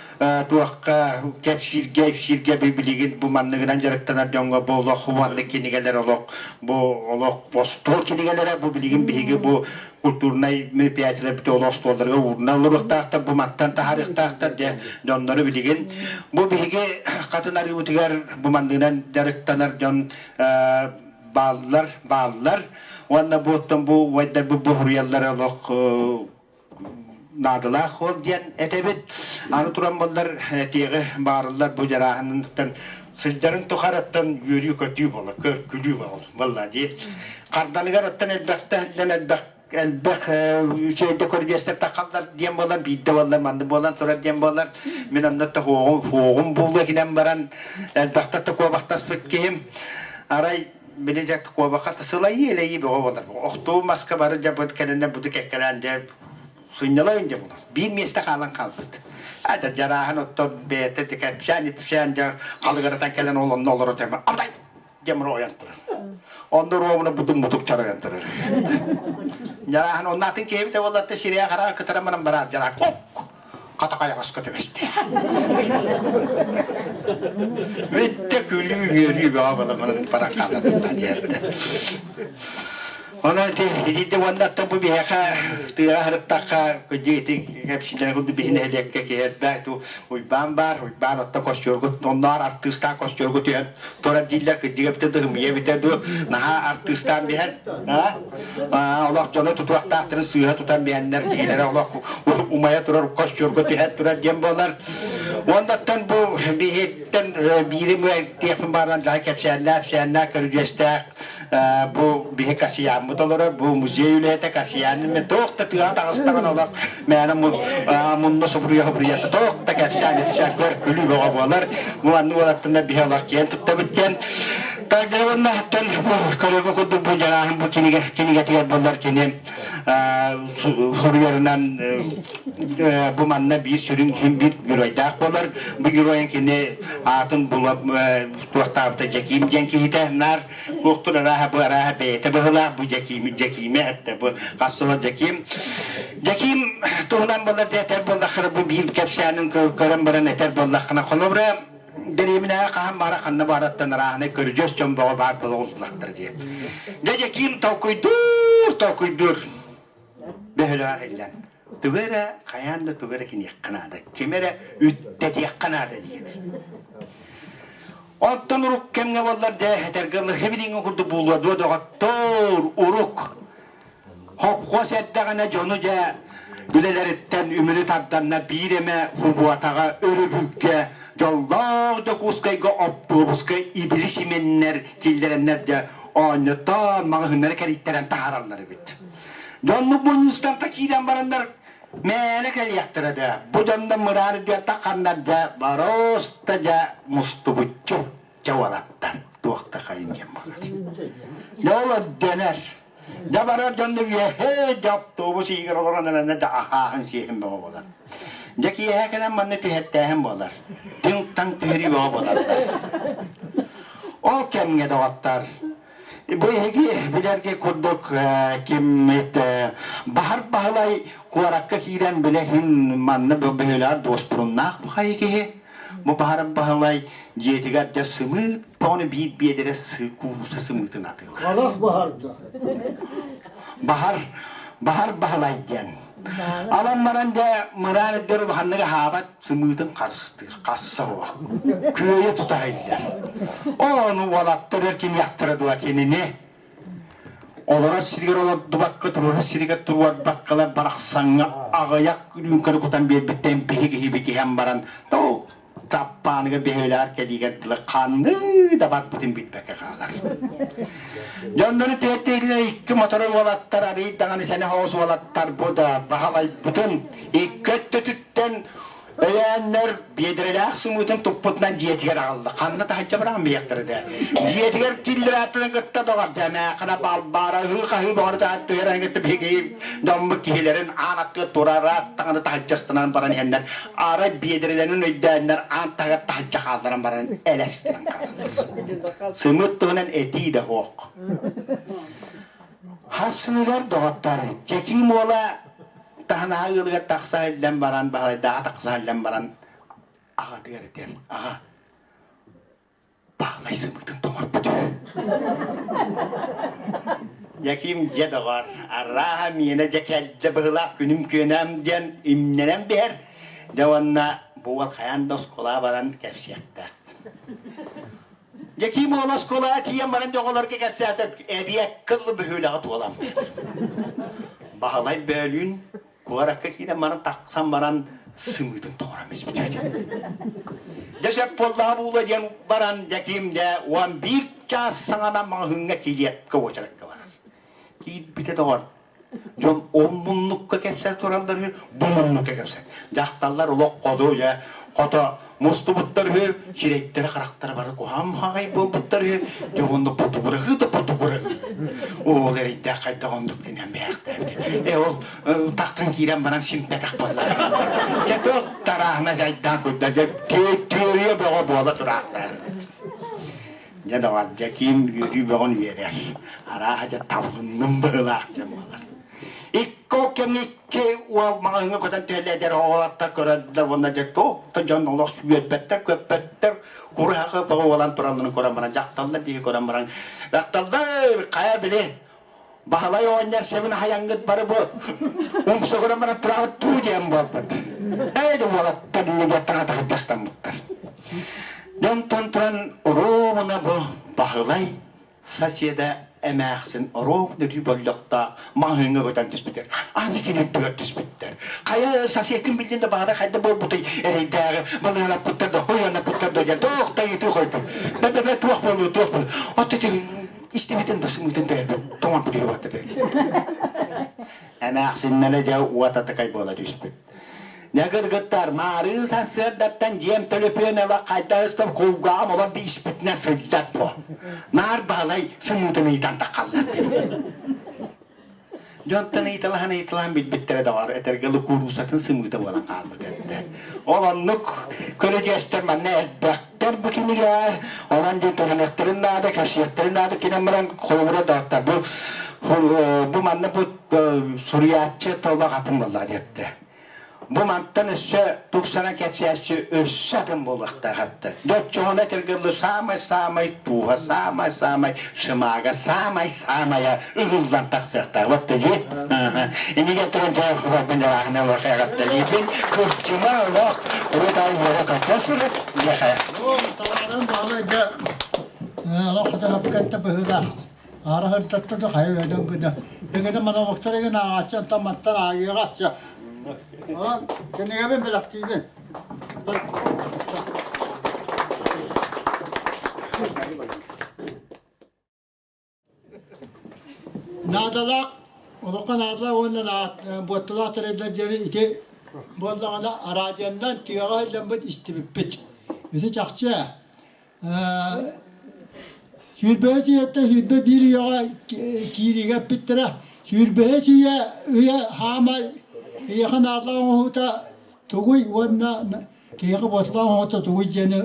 S6: туохха кэпсииргэ ипсииргэ билигин бу манныгынан дьарыктанар дьоҥҥо бу олох маннык кинигэлэр олох бу олох остуол кинигэлэрэ бу билигин биһиги бу культурнай мероприятиелар бүтэ олох остуолларга уурунан олоруохтаахтар бу мантан таһаарыахтаахтар дьэ дьоннору билигин бу биһиги хатын арыыбытыгар бу манныгынан дьарыктанар дьон бааллар бааллар уонна бу оттон бу убайдар бу буһуруйаллар олох наадалаах ол диэн этэбит. Аны туран буоллар этиэҕи баарыллар бу дьарааһыныттан сылдьарын тухарыттан үөрүү-көтүү буолар, көр-күлүү буолар буолла дии. Харданыгар оттон элбэхтэ иһиллэн элбэх элбэх үчүгэйдэ көрүдүөстэр тахаллар диэн буолар, биирдэ буоллар манны буолан турар диэн буолар. Мин онно тоһуоҕум, хуоҕум буолуо кинэн баран элбэхтэ токуобахтаспыт киһим. Арай били дьэ куобахха сылайыы элэйии бөҕө буолар. Охтуу маска бары дьэ быт кэлэннэр буту кэккэлээн дьэ сынньалаҥ дьэ булар. Биир миэстэ хаалан хаалбыт. А да дьарааһын оттон бэйэтэ де кэпсээн ипсээн дьэ халыгыратан кэлэн ол онно олоро тема атай дьэ ойон турар. Онно руобуна бутун мутук чарайан турар. Дьарааһын онно атын киһибитэ буоллар сирэйэ хараҕа кытаран баран бараат дьараах ок хата хайаҕаска түбэстэ. Бүттэ күлүү үөрүү бөҕө буола баран хаалар диэтэ. Онон ити итинтэ уонна оттон бу биһиэхэ тыаҕа сырыттахха кыдьык ити кэпсииллэрэ курдук биһи нэһилиэккэ киһи элбэх ту Уйбаан баар, Уйбаан оттон костюргут онноор артыыстаах костюргу түһэн турар дииллэр кыдьык эбитэ дыһымыйа эбитэ дуу наһаа артыыстаан биһэн олох дьону тутуохтаахтарын сыыһа тутан биһэннэр киһилэрэ олох умайа турар костюрга түһэн турар диэн буолар. Уоннаттан бу биһиттэн биири тиэхпин баарынан дьаһай кэпсээннээх, кэпсээннээх, көрүдьүөстээх бу биһи Касьянмыт олорор, бу музей үлэһитэ Касьян мен туох да тыаҕа таҕыстаҕын олох мээнэ мунна субуруйа субуруйата туох да кэпсээн ипсээн көр күлүү бөҕө буолар. Бу анны уолаттан биһи олох киэн туттабыт диэн Тагылынна бу көрөргө курдук бу дьарааһын бу кинигэ кинигэтигэр буолар кини суруйарынан бу манна биир сүрүн ким биир геройдаах буолар. Бу геройун кини аатын була туохтаабыта Дьэкиим диэн киһитэ наар туохтур арааһа бу арааһа бэйэтэ быһылаах бу Дьэкиим Дьэкиимэ эттэ бу хас сыла Дьэкиим Дьэкиим туһунан буолар этэр буоллаххына бу биир кэпсээнин көрөн баран этэр буоллаххына холобура дэриэбинэҕэ хаһан баара ханна баараттан арааһынай көрүдьүөс дьон бөҕө баар буола оҕустулахтара дии. Дьэ Дьэкиим толкуйдуур, толкуйдуур. Бөһүлэҕэр иһиллэн. Тугу эрэ хайаан да тугу эрэ киниэххэ наада, ким эрэ үттэтиэххэ наада диир. Оттон урук кэмҥэ буоллар дьэ этэргэ лыхы билиҥҥи курдук буолуо дуо доҕоттоор урук Хопхуос эрдэҕинэ дьону дьэ үлэлэриттэн үмүрү тарданнар биир эмэ субуотаҕа өрөбүлгэ дьоллоох Дьокуускайга оптуобуска ибили симэннэр киллэрэннэр дьэ оонньотон маҕаһыыннары кэрийтэрэн таһаараллар эбит. Дьоннук мунньустан киирэн бараннар мээнэ кэлиэхтэрэ да бу дьоннор мыраан үрдүгэр тахханнар дьэ боруоста дьэ мустубуччу дьэ уолаттар туох да хайын диэн буолар. Дьэ ол өйдөнөр. Дьэ барар дьонно үөһээ дьэ автобус иһигэр олорон эрэнэ да аһааһын сиэһин бөҕө буолар. Дьэ киэһэ кэлэн манна түһэртээһин буолар. Түҥ-таҥ түһэрии бөҕө буолаллар. Ол кэмҥэ доҕоттор бу эһиги билэргэ курдук киммит Баһар Баһылай куоракка киирэн билэһин манна бөһүөлэҕэр дуоспуруннаах баҕайы киһи. Бу Баһар Баһылай дьиэтигэр дьэ сымыыт тоҕону биир биэдэрэ кууруса сымыытын атыылаһар.
S2: Халах баһарда.
S6: Баһар, баһар баһылай диэн. Алан баран дьэ мыраан үрдэр улаханнык аһаабат сымыытын харыстыыр, хасса буол. Күөйэ тута иһиллэр. Ону уолаттар өр киниэхтэрэ дуо кинини Олорор сиригэр олордубакка, туруорар сиригэр туруорбаккалар барахсаҥҥа аҕыйах үрүүмкэни кутан биэрбиттэн биһиги киһибит иһэн баран тоо таппааныга бөһүөлэҕэр кэлиигэр дылы ханныы да барбытын билбэккэ хаалар. Дьоннору тиэртииллэр икки мотору уолаттар арыый даҕаны сэнэх оҕус уолаттар бу да баһылайбытын икки өттүтүттэн. Өйөөннөр биэдэрэлээх сымыытын туппутунан дьиэтигэр аҕалла. Ханна таһырдьа быраҕан биһиэхтэрэ да. Дьиэтигэр киллэрээттэрин кытта доҕор дьэмээххинэ балбаара ыһыы-хаһыы бөҕөрү түһэрэн кытта биһиги дьоммут киһилэрин аан аттыгар турара таҥаны таһырдьа ыстанан баран иһэннэр арай биэдэрэлэрин өйдөөннөр аан таһыгар таһырдьа хаалларан баран элэстэн хааллар. Сымыыт туһунан этии да суох. Хассыныгар доҕоттор, Дьэкиим уола таһынаһа ыалыгар тахса иһиллэн баран, Баһылайдааҕа тахса иһиллэн баран аҕатыгар этэр, аҕа, Баһылай сымыытын тоҥорбут үһү. Яким дьэ доҕор, арааһа миэнэ дьэ кэлдэ быһылаах күнүм күөнэм диэн имнэнэн биһэр. Дьэ уонна бу уол хайаан да оскуолаҕа баран кэпсиэхтээх. Дьэкиим уола оскуолаҕа тиийэн баран дьоҕолорго кэпсээтэ, эбиэккэ дылы бөһүөлэҕи туолан. Баһылай бөөлүүн куоракка киирэн баран тахсан баран сымыытын тоҕорон испит Дьэ сөп буоллаҕа буула диэн баран Дьэкиим дьэ 11 чаас саҥана маҕаһыыҥҥа килиэпкэ уочаракка барар. Киирбитэ доҕор Дьон ол муннукка кэпсээн тураллар үһү, бу муннукка кэпсээн. Дьахталлар олох хоту дьэ хото мустубуттар үһү, сирэйдэрэ харахтара бары куһаҕан буолбуттар үһү, дьэ уонна ботугураһыы да ботугураһыы. Ол эрэйдээх хайдах оннук гынан бэйэхтээбит. Э ол тахтан киирэн баран симпэтэх буолла. Дьэ туох тарааһына жайдаан курда дьэ түөрүйэ бөҕө буола тураахтар. Дьэ доҕор, Дьэкиим үөрүү бөҕөн үөрэр. Арааһа дьэ табылынным быһыылаах диэн буолар. Икки ол кэмҥэ икки уол маҕаһыыҥҥа көтөн түһэллэр оҕолортор көрөллөр уонна дьэ туох да дьон олох үөрбэттэр, көппөттөр, кураһахы бөҕө буолан туралларын көрөн баран, дьахталлар диэки көрөн баран, дьахталлар хайа били Баһылай оҕонньор сэбин аһайаҥҥыт бары бу умса көрөн баран тураҕыт туу диэн буолбут. Ээ да уолаттар иннигэр таҥа таһырдьастаммыттар. Дьонтон туран оруобуна бу Баһылай соседа эмээхсин оруобуна өрүү боллохтоох маҕаһыыҥҥа көтөн түспүтэ. Аны кини үрдүгэр түспүттэр. Хайа соседкин билдин да Баһылай хайда буолбутуй эрэйдээҕи балыыһалаппыттар да ойуоннаппыттар да диэн туох да ыйытыы хойбут. Бэ-бэ-бэ туох буолуо туох буолуо. Оттон истибитин да сымыытын да өлбүт тоҥорбут үһү батта Эмээхсиннэрэ дьэ уотатыкай буола түспүт. Дьэ кыргыттар, маарыы сарсыардаттан дьиэм төлөпүөн ыла хайда ыстап кулгааҕым олор бииспитинэн сылдьар буо. Наар Баһылай сымыытын ыйытан таххаллар. Дьонтон ыйыталаһан ыйыталаһан билбиттэрэ доҕор, этэргэ лукуруусатын сымыыта буолан хаалбыт эбитэ. Ол оннук көрүдьүөстэр манна элбэхтэр бу кинигэ, онон дии туһаныахтарын наада, кэпсиэхтэрин наада кинэн баран холобура доҕоттор бу бу манна бу суруйааччы толох атын буоллаҕа диэттэ. Бу мантан өссө тупсаран кэпсээччи өссө атын буолуохтаах этэ. Дьоччоҕуна этэргэ саамай-саамай тууһа, саамай-саамай шымаага, саамай-саамайа ыгыллан тахсыахтаах. Вот дии. Иннигэ туран дьаахыбарбын дьалаахына олох эҕэрдэлиибин. Кырдьыма олох урут ай үөрэ көтө сырыт диэхэ.
S2: Табаарым баҕала дьэ олох хотоһопкатта быһыылаах. Аара сырдатта да хайа өйдөн гына. Тегеде монологтар эгин ааҕааччы онтон мантан ааҕыаҕа ахса. Онон кинигэбин бэлэхтиибин. Наадалаах, олоххо наадалаах уонна буотталаах тэриллэр диэри ити буоллаҕына араадьыйаннан тыаҕа иһиллэммит истибиппит. Ити чахчы Сүүрбэһис үйэттэн 21 үйэҕэ киириигэ эппиттэрэ. Сүүрбэһис үйэ үйэ хаамай киһиэхэ наадалаах оҥоһуута тугуй уонна киһиэхэ буоталаах оҥоһуута тугуй диэни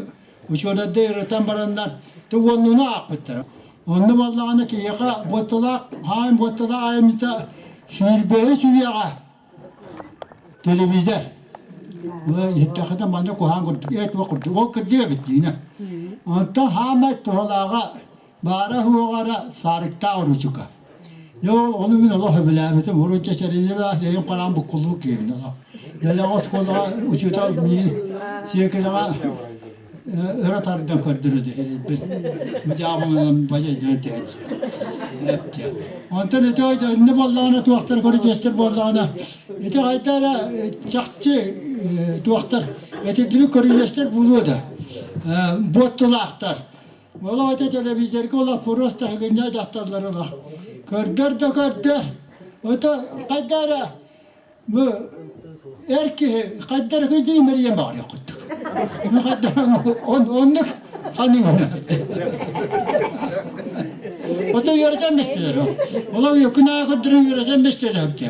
S2: учуонайдар ырытан бараннар уоннуну аахпыттара. Онно буоллаҕына киһиэхэ буоталаах хаайым буоталаах айымньыта сүүрбэһис үйэҕэ Телевизор. Иһиттэххинэ манна куһаҕан курдук, ээ туох курдук, ол кырдьык эбит диинэ. Онтон хаамай туһалааҕа баара-суоҕа эрэ саарыктаах уруучука. Дьэ ол ону мин олох сөбүлээбитим. Урут чэчэринибээх дэйим хараан буккуллубут киһибин олох. Дэлэҕэ оскуолаҕа учуутал миигин сиэкилэҕэ өрө тардан көрдөрөдө иһирбин. Мудьаабылынан бажайдыран түһэн Онтон ити иннэ буоллаҕына туохтар көрүдьүөстэр буоллаҕына ити хайда эрэ чахчы туохтар этиллибит көрүдьүөстэр буолуо да буоттулаахтар. Ол ити телевизорга олох просто гынньа дьахталлар олох көрдөр да көрдөр. Ото хайда эрэ бу Эр киһи хайдах эрэ имэрийэн баҕарыах курдук. Хайдах оннук ханыыбын. Ото үөрэтэн бистилэр. Ола күн аайы көрдөрөн үөрэтэн бистилэр эбитэ.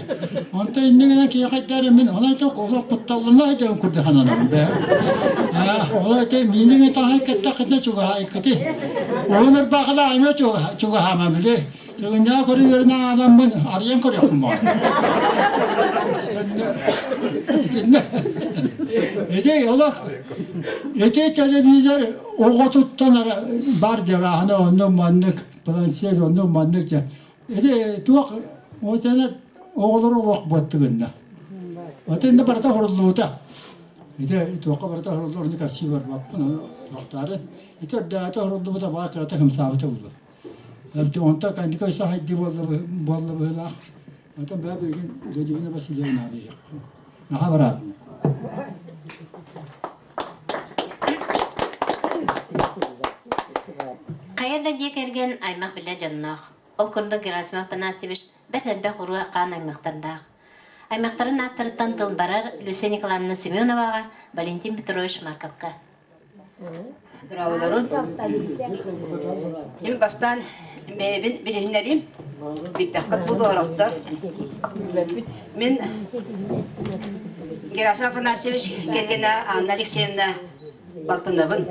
S2: Онто иннигинэн киһи хайдах эрэ мин онон ток олох кутталлана сылдьабын курдук сананабын бээ. Ола ити миинигин таһан кэттаххытына чугаһаайыккыты. Уһун ырбаахыла аймаа чугаһаама били. Сыгынньаҕа көрө үөрэнэ ааламмын арыйан көрүөхпүн баҕар. Итиннэ ити олох ити телевизор оҕотуттан бар дьарааһына оннук маннык планшет оннук маннык дьэ ити туох отена оҕолор олох буоттугунна. Отенна барыта хоруллубута. Ити туохха барыта хоруллар ону кэрсии барбаппын туохтаары. Ити өрдөөтө хоруллубута баар кырата хымсаабыта буолуо. Онтон кэнники сахайдыы буолла быһыылаах. Оттон бээ билигин Людмила Васильевна биэриэхпин. Наһаа бараатын.
S1: Хайа да дьиэ кэргэн аймах билэ дьонноох. Ол курдук Герасим Афанасьевич бэрт элбэх уруо хаан аймахтардаах. Аймахтарын ааттарыттан тыл барар Люция Николаевна Семеноваҕа, Валентин Петрович Марковка.
S7: Дорооболорун. Мин бастаан бэйэбин билиһиннэриим. Билбэххит буолуохтар. Мин Герасим Афанасьевич кэргэнэ Анна Алексеевна балтынабын.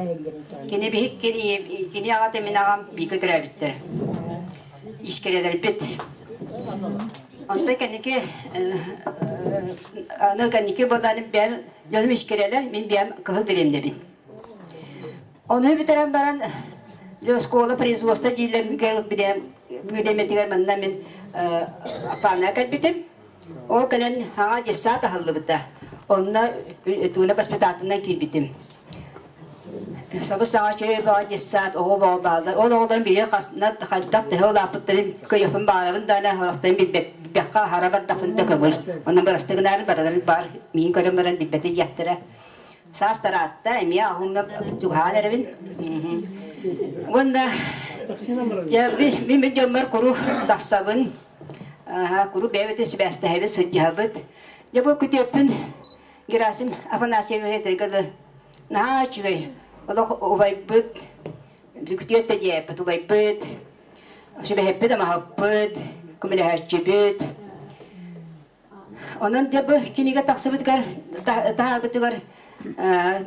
S7: Кини биһик кини, кини аҕата мин аҕам бииргэ төрөөбүттэр. Искэрэлэрбит. Онтон кэнники аны кэнники буолланым бэйэм дьонум искэрэлэр, мин бэйэм кыһыл дэриэбинэбин. Ону бүтэрэн баран оскуола производство дииллэригэр билэмэтигэр манна мин Аппааныга кэлбитим. Ол кэлэн саҥа детсад аһыллыбыта. Онно тууна воспитателынан киирбитим. Сабыс-саҥа үчүгэй бөҕө детсад, оҕо бөҕө бааллар. Ол оҕолорум биһиги хасна хайдах төһө улааппыттарын көрүөхпүн баҕарабын даҕаны, сорохторун билбэккэ аһара бардахпын да көҥүл. Онон бырастыы гынаары барыларын баар миигин көрөн баран билбэтэ диэхтэрэ. Саас тараатта, эмиэ аһыммын чугаһаан эрэбин. Уонна дьэ мин мин дьоммор куруук тахсабын, куруук бэйэбитин сибээстэһэбит, сылдьыһабыт. Дьэ бу күтүөппүн Герасим Афанасьевич этэргэ дылы наһаа үчүгэй олох убайбыт күтүөт да диэппит убайбыт сүбэһиппит амаһыппыт көмөлөһөөччүбүт онон дьэ бу кинигэ тахсыбытыгар таһаарбытыгар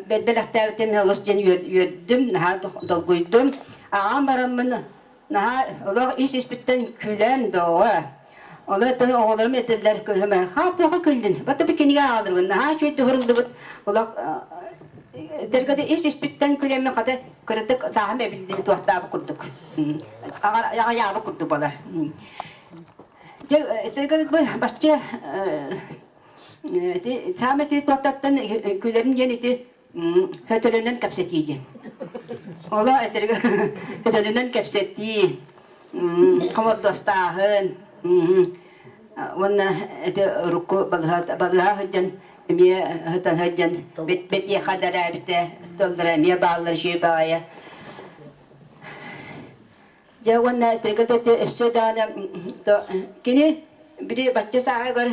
S7: бэлэхтээбитим олус диэн үөрдүм наһаа долгуйдум аҕам бараммын Наһаа олох ис-испиттэн күлэн бөҕө. Ону этэн оҕолорум этэллэр кыһым хаа туоха күллүн бата бу кинигэ аалырбын наһаа үчүгэй туһуруллубут олох этэргэ ис-испиттэн күлэммин хата кыратык сааһым эбиллибит туохтаабыт курдук аҕайаабыт курдук буолар дьэ этэргэ бачча ити саамай туохтартан күлэрим диэн ити Хөтөлөнөн кэпсэтии диэн. Оло этэргэ хөтөлөнөн кэпсэтии, хомордостааһын уонна ити урукку балыһа балыһа сылдьан эмиэ сытан сылдьан бэтиэхэ дэрээбитэ тыллара эмиэ бааллар үчүгэй баҕайы. Дьэ уонна этэргэ өссө даҕаны кини били бачча сааһыгар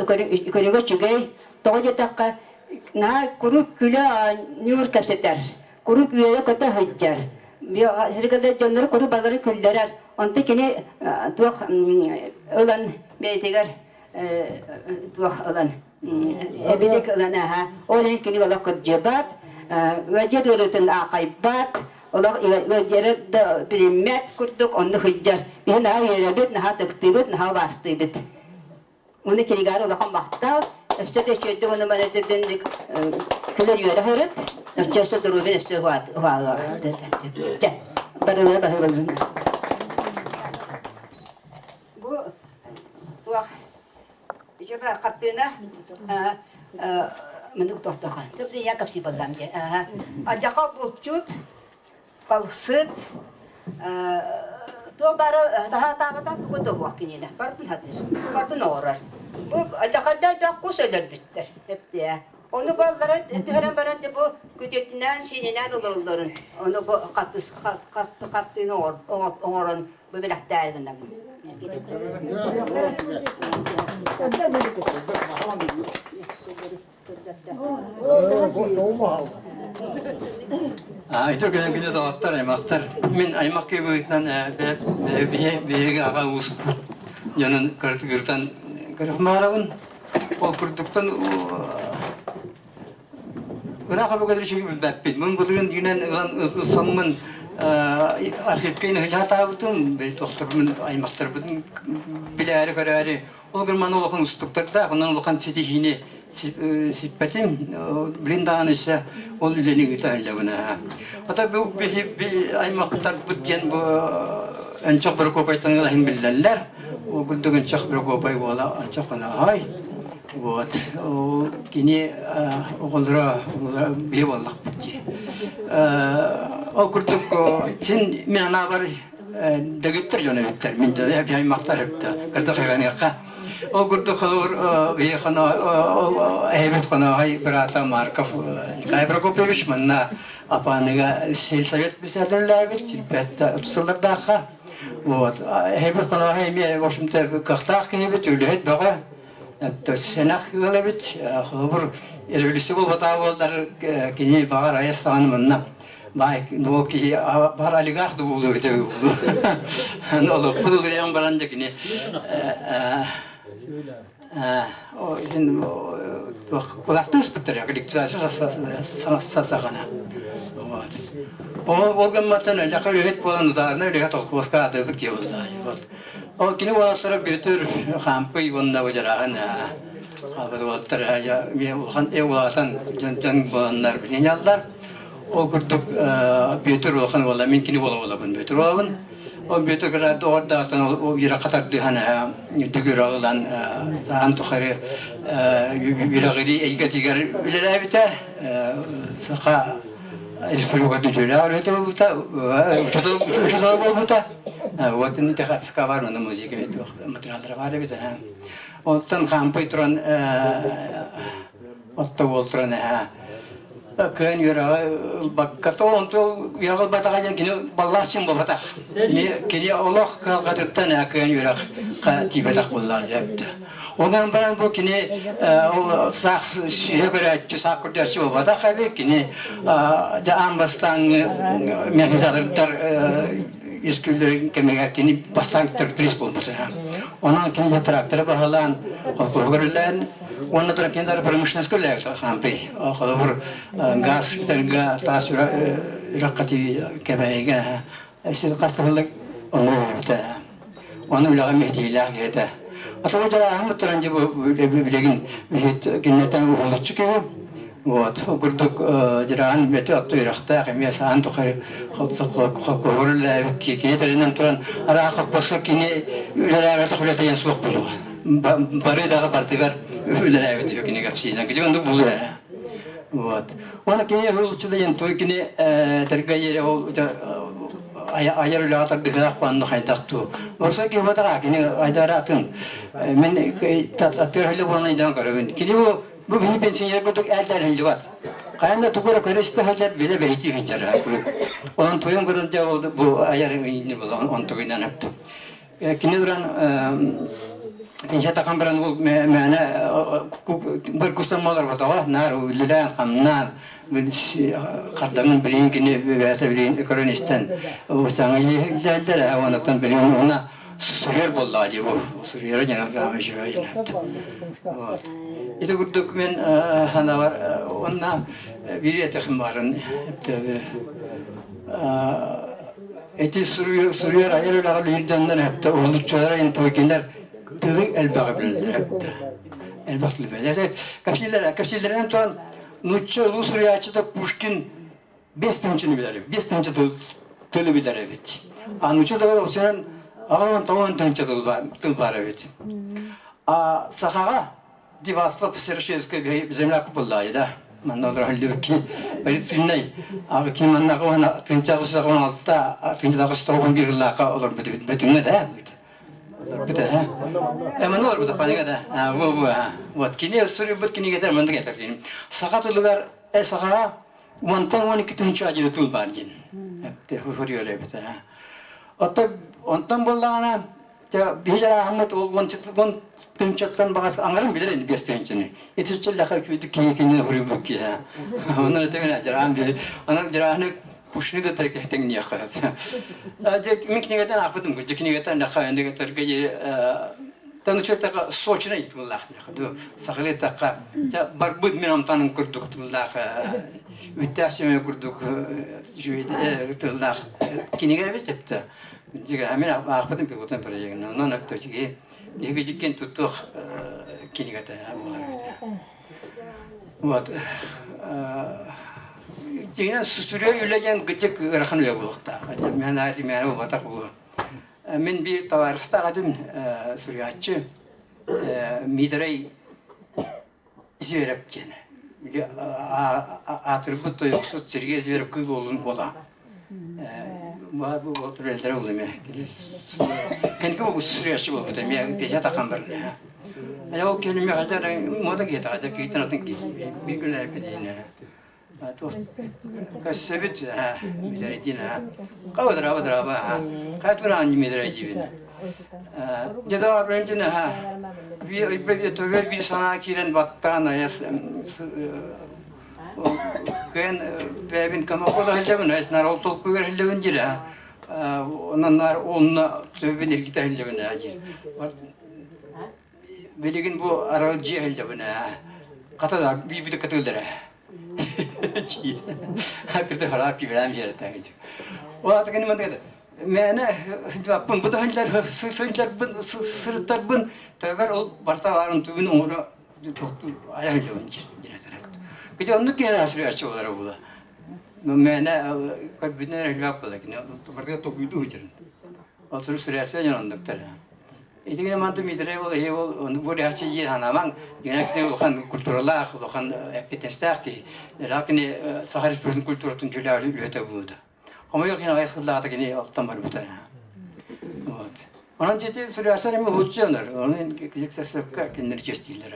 S7: көрүҥэ үчүгэй, тоҕо диэтэххэ наһаа куруук күлэ оонньуур кэпсэтэр, куруук үөрэ-көтө сылдьар. Сиргэ дьоннору куруук балары күллэрэр. Онто кини туох ылан бэйэтигэр туох ылан эбилик ылан аһа ол иһин кини олох кырдьыбат ыалдьар ыарыытын аахайбат олох ыалдьары да билиммэт курдук онно сылдьар биһи наһаа үөрэбит наһаа ытыктыыбыт наһаа убаастыыбыт уну кинигээр улахан махтал өссө да үчүгэйдик уну манатыдыннык күлэр үөрэ сырыт өссө өссө доруобуйан өссө уһаалыа барылара баһыыбаларын бу туох Дьэбэ хартыына мындык тохтоха. Тып я капси баллам де. Адьаха булчут, балыксыт, туох бары таһаатаабата тугу да уох кинилэ. Бардын хатыр, бардын оҕорор. Бу адьахайдар бөх кус өлөрбүттэр. Эптээ. Ону баллара түһэрэн баран дьэ бу күтүөтүнээн сиининээн олороллорун ону бу хаттыс хартыына оҥорон бу бэлэхтээри гынабын.
S8: Ити күнү доҕоттор, аймахтар. Мин аймах киһи быһыытынан биһиги аҕа уус дьонун кыртан көрөхмаарабын. Ол курдуктан ыраах өбүгэлэр үчүгэй билбэппин. Мин былырыын дьиҥинэн ылан ылсаммын архивка иһитаабытым, били тохторбун аймахтарбытын билээри көрөөрү Ол гынан улахан устуктардаах, онон улахан ситиһиини сиппэтим. Билин даҕаны өссө ол үлэни ыыта сылдьабын. Ата бу биһи аймахтарбыт диэн бу Өнчөх Прокопайтан ылаһын биллэллэр. Ол курдук Өнчөх Прокопай уола Өнчөх Хоноһой. Вот. Ол кини оҕолоро биһи буоллахпыт дии. Ол курдук син мин анаабар дэгиттэр дьон эбиттэр мин эби аймахтар эбитэ кырдах хайганыахха ол курдук холобур ол эһэбит Хонооһой быраата Марков Николай Прокопьевич манна Апааныга сельсовет председателлээбит сүүрбэттэ сыллардаахха вот эһэбит Хонооһой эмиэ в общем-то кыахтаах киһибит үлэһит бөҕө сэнэх ыал эбит холобур революция буолбатаҕа буоллар кини баҕар айас даҕаны манна баай ну киһи бар олигарх да буолуо эбитэ буолуо олохпут уларыйан баран да кини кулактыыспыттар коллективация сасаҕана вот ол гымматтан элэхэ үлэһит буолан ударна үлэһит холкуоска атыыбыт киһи буолла вот ол кини уолаттара Бүөтүр Хаампый уонна Быдьарааһын хаалбыт уолаттар улахан улаатан дьон дьон буоланнар билиняллар Ол курдук Бүөтүр улахан уола, мин кини уола буолабын, Бүөтүр уолабын. Ол Бүөтүр кыраады оҕордаатан ол үөрэх хатардыһан үрдүк үөрэх ылан саһан тухары үөрэҕирии эйгэтигэр үлэлээбитэ. Саха республикатын үтүөлээх үлэһитэ буолбута, учуутал буолбута. Вот ити хатыска бар, манна музыка материаллара баар эбит. Оттон хаампый туран отто буол туран кыайан үөрэҕи ылбакка онту үөрэҕи ылбатаҕа диэн кини баллаас син буолбатах кини олох кыһалҕатыттан кыайан үөрэххэ тиийбэтэх буоллаҕа дьэбитэ онон баран бу кини ол саах сүһэ көрөөччү саах көрдөөччү буолбатах эбит кини дьэ аан бастааҥҥы механизатордар үскүүллэрин кэмигэр кини бастаан тракторист буолбута онон кини тракторы баһылаан холкуһугар үлэлээн Уонна туран кини дары промышленностька үлэлээбит хаампый. Холобур, газ бүтэргэ таас үрэххэ кэбээйигэ сир хас да сыллык оҥоробута. Ону үлэҕэ миһитиилээх киһи этэ. Ата бу дьарааһын туран дьэ билигин кинилэртэн уһулуччу киһи. Вот, ол курдук дьарааһын бөтө отто үрэхтээх эмиэ саан тухары холкуһугар үлэлээбит кини тэринэн туран араах холкуоска кини үлэлээбэтэх үлэтэ суох буолуоҕа. Бары даҕа бардыгар үлэлээбит үһү кини кэпсиинэн. Кини оннук булу ээ. Вот. Уонна кини уһулуччу да диэн той кини тэргэ ере ол айар үлэҕэ тардыһыах панну хайдах туу. Орсо киһи батаға кини айдара атын. Мен аттыыр хөлө буолан айдан көрөбүн. Кини бу бу биһи пенсионер курдук элдэр хылдьыбат. Хайан да тугу эрэ көрө истэ сылдьар билэ бэлитии сылдьар. Онон туйун көрөн дьэ ол бу айар инни булан онтугунан өптү. Кини туран пенсия баран ол мээнэ бір кустан олорботоҕо наар үлэлээн хамнаан хардаҥын билигин кини бэйэтэ билигин көрөн истэн саҥа иһиллэллэр онуттан билигин уна суруйар буоллаҕа дии бу суруйара дьэ саамай үчүгэй вот ити курдук мен санаабар уонна биир этихим баарын Ити суруйар айар үлэҕэ үлүһүйэр дьоннор эптэ уһулуччулара интуйгиннэр тылы элбэҕи билэллэр эптэ. Элбэх тылы билэллэр. Кэпсииллэр, кэпсииллэринэн туран нуучча улуу суруйааччыта Пушкин 5000-ны билэр эбит. 5000 тыл тылы билэр эбит. А нуучча тылы осынан аҕалан тоҕон тыһыынча тыл баар эбит. А сахаҕа Диваслов Серошевская земля купуллаайы да манна олороллубут полицейный ким манна уона тынча 16 тынча 91 ыллаахха олорбут бүтүҥҥэ да олорбут э манна олорбут панига да во во вот кини суруйбут кинигэтэ маннык этэр саха тылыгар э сахаҕа уонтан 12 тыһыынча адьыры тыл баар диэн хөрүөр эбит оттон онтон буоллаҕына биһи жарааһыммыт ол он. тыһыынчаттан баҕас аҥарын билэр ини 5 тыһыынчаны. Ити сыллаха үчүгэйдик киһи кинини хоруйбут киһи. Онон этэмин дьараан биһи онон дьарааны кушны да тэҥниэххэ. Мин кинигэтэн аахпытым дьэ кинигэтэн лаха эндегеттерге Танычетака сочный тыллаах сахалыы такка барбыт мин амтаным курдук тыллаах үттээх сэмэ курдук тыллаах кинигэ эбит эптэ мин аахпытым пилотын проегын онон өптө киһи киһи туттуох кинигэтэ буолар вот дьиҥинэн сүрүө үлэ диэн кырдьык ыарахан үлэ буолуохтаах мин аати мээнэ буолбатах буолуо Мин биир табаарыстаах этим, суруйааччы Миитэрэй Зверев диэн. Аатырбыт тойуксут Сергей Зверев кыыл уолун уола. Бу түбэлтэрэ буолла эмиэ. Кэнники бу суруйааччы буолбут эмиэ печать тахан барда. Ол кини миэхэ мода киһи киһиттэн атын биир күн эрпитиинэ. Көссөбүт Митэрэйдиин Хабыдыраба дыраба Хатмыраан Митэрэйдиибин. Дедо Брентин төбө биир санаа киирэн баттаан айас кыайан бэйэбин көмө сылдьабын нар ол толкуйгар сылдьабын диир онон нар онно төбөбүн эргитэ сылдьабын диир Билигин бу аралдьыйа сылдьабын ээ. Хата да биирбит кытыллар ээ. Кырды хараап кибилээн биэрэтэ. Ол ата кини мандыгата. Мээнэ сылдьыбаппын, бу да сылдьар сылдьарбын сырыттарбын төбөр ол барта баарын түбүн оҥоро тохтуу айа сылдьабын дьиэтэрэ. Кити оннук киһи асырыаччы болара була. Мээнэ көрбүтүнэн элбэх була кини барыта токуйдуу сылдьарын. Ол сүрүсүрээччи дьон оннуктар. Итигин манты Митрей ол эһи ол бу ряхчы дии санаамаҥ дьиҥэ улахан культуралаах, улахан эппиэтинэстээх киһи. Ыраах кини Саха Республикатын культуратын түлээри үлэтэ буолда. Хомойуох иһин аҕай сыллаата кини оттон барбыта. Вот. Онон дьити сүрээсэр эми уһуччуонар, оны кизиксэсэпка кинилэр честииллэр.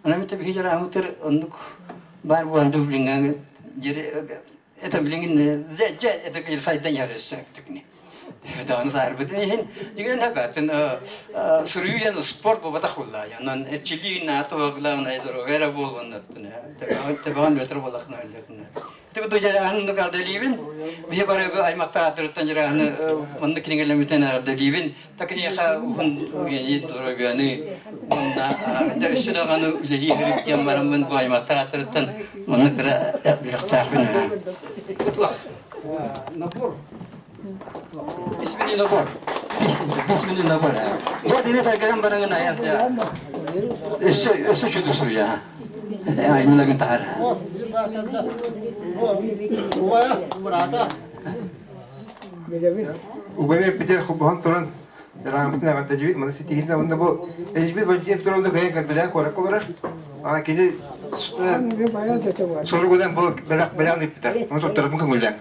S8: Онон митэ биһи жараамытыр оннук баар буолан дублиҥҥа это билигин дьэ это сайдан иһэр өссө даҕаны саарбытын иһин дигэн хабатын суруйуу диэн спорт буолбатах буолла онон эрчиллии наата буоллаҕына здоровье буолуоннаттын тэбэҕин бөтөр буоллахына Ити дьарааһын ардалиибин биһи бары аймактаатырыттан дьарааһыны маннык кинигэлэммитин ардалиибин такиниэхэ уһун үйэни здоровьяны уонна өссө даҕаны үлэлии сырыт диэн бараммын бу аймактаатырыттан маннык кыра үрэхтээхпин набор Письменный набор. Письменный набор. Я тебе так барагын аяс Өссө өссө чудо суруйа. Аймылагын тахар.
S2: Убайа, бырата.
S3: Убайа Питер хобоһон туран Раамытын эҕэрдэлиибит, маны ситиһиитин уонна бу Эдьбит Валентин Петровна кыайан кэлбэлээх куоракка олорор. Ана кини соругунан бу бэлэх бэлэҕин ыыппыта. Ону туттарбын көҥүллээн.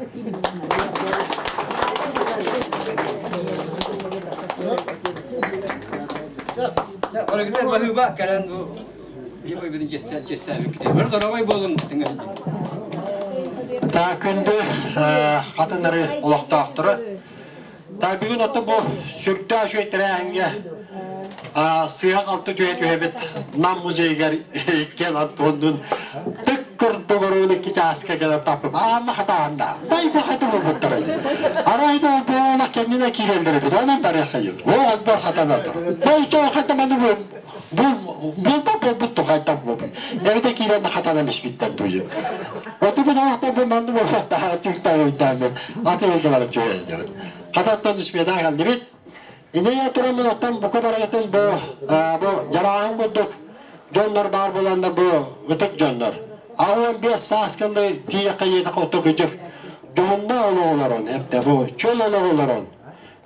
S8: Орогитер баһыыба кэлэн бу биһи честээбиккит. Бары доровой буолуҥ
S6: Та күндү хатынары олохтоохторо Та бүгүн ото бу сүрдээх үчүгэй тэрээһиҥҥэ сыыһа-халты түһэ түһэбит Нам музейыгар иккиэн Антоннуун тык курдук оруун икки чааска кэлэн таппып аама хатаанна байба хаты буолбуттара арай да буолах кэннинэ киирэллэр эбит онон барыаххайын оҕолбор хатанатар бойтоо хатаманы буолба буолбут тухайтан буолбут эбэтэ киирэн хатанан испиттэн туйун Отубун аахта бу манны буолбаттаах түктаҕыйдааммын аты ыалга баран түһэйдибит. Хататтан үспүөтэ кэллибит. Инэйэ тураммын оттон бука барыгытын бу бу дьарааһын курдук дьоннор баар буоланнар бу ытык дьоннор. 85 сааскынны тиийэххэ ийэтэх отто күдүк дьоһунна олоҕолорун эптэ бу чөл олоҕолорун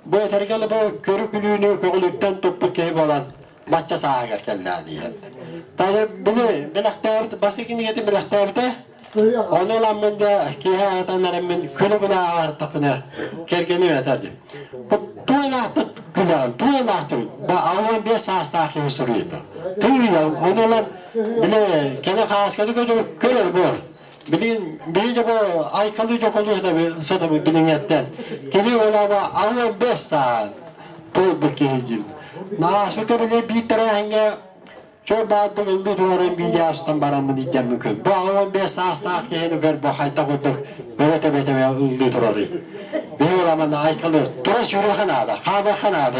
S6: бу этэргэ бу көрү күлүүнү көҕүлүттэн туппут киһи буолан бачча сааһыгар кэллээн иһэн. Тайы били бэлэхтээбит бастакы кинигэтин бэлэхтээбитэ. Ону ыламмын да киэһэ аатан эреммин күнү-күнэ ааҕартахпына кэргэним этэр дии. Бу туой-лаахпыт күлэҕин, туой-лаахтыбыт. Ба 65 саастаах киһи суруйда. Тыый, ону ылан били кэлэ хаасканы көрөр көрөр буор. Билин биһиги бу айкалыы дьоколуу сытабы билиҥэттэн. Кини олаба 65 саан туолбут киһи диир. Нааспыта били биир тэрээһиҥҥэ.
S9: Чө баардык ыллыы туоран видеостан бараммын илдьэммин көр. Бу 65 саастаах киһини көр бу хайдах курдук бөрө төбө-төбө ыллыы турарый. Биһи уламан айкалы тура сүүрүөххэ наада, хаамыахха наада.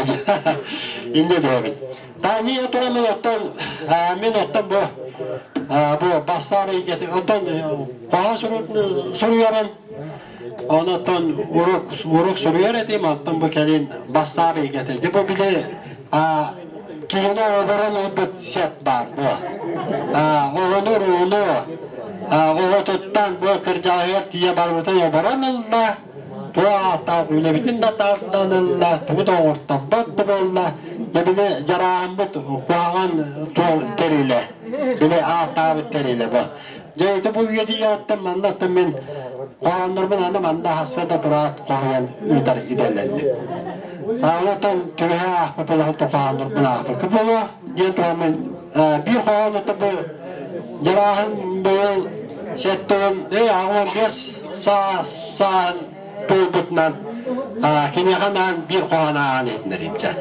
S9: Инньэ диэбит. Тааньыйа тураммын оттон мин оттон бу бу бастаан эйгэтин оттон хоһоон суруйарым онтон урук урук суруйар этим оттон бу кэлин бастаан эйгэтэ дьэ бу били киһини олорон ылбыт сеп баар бу оҕону урууну оҕотуттан бу кырдьаҕаһыгар тиийэ барбытын оборон ылла туох ааттаах үлэбитин да тардан ылла тугу да оҥорторбот да буолла дьэ били дьарааһыммыт куһаҕан туол тэрилэ били ааттаабыт тэрилэ бу дьэ ити бу үйэтийэҕиттэн манна оттон мин хоһооннорбун аны манна хасса да тураат хоһуйан ыытар идэлэнним. Онтон түбэһэ аахпыт олохтон хоһооннорбун аахпыкка буолуо диэн туһаммын биир хоһоон оттон бу дьарааһын быйыл сэттэн 85 сааһын туолбутунан киниэхэ анаан биир хоһоон ааҕан иһитиннэриим дьэ.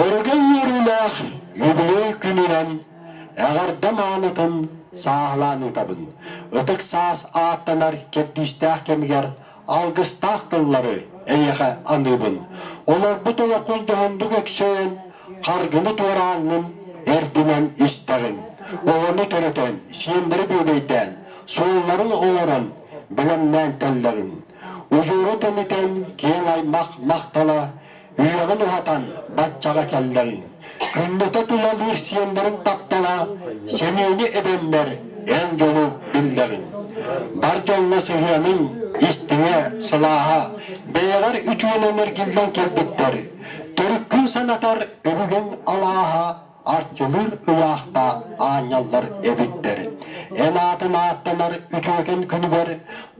S9: Өрөгөй үөрүүлээх юбилей күнүнэн Эҕэрдэ маанытын сааһылаан ыытабын. Ытык саас ааттанар кэрдиистээх кэмигэр алгыстаах тыллары эйиэхэ аныыбын. Олорбут олоххун дьоһуннук өксөйөн, харгыны туорааҥҥын эрдинэн истэҕиҥ. Оҕону төрөтөн, сиэннэри бүөбэйдээн, суолларын оҥорон, бэлэмнээн тэллэҕиҥ. Удьуору тэнитэн, киэҥ аймах махтала Үйэҕин уһатан баччаҕа кэллэриҥ, күннэтэ тулалыыр сиэннэриҥ таптала, сэниэни эбэннэр эн дьолу биллэриҥ. Бар дьоҥҥо сыһыаныҥ истиҥэ, сылааһа, бэйэҕэр үтүөнэн эргиллэн кэлбиттэр. Төрүккүн санатар өбүгэҥ алааһа арчылыыр ыйаахтаах аанньаллар эбиттэр. Эн аатын ааттанар үтүөкэн күнүгэр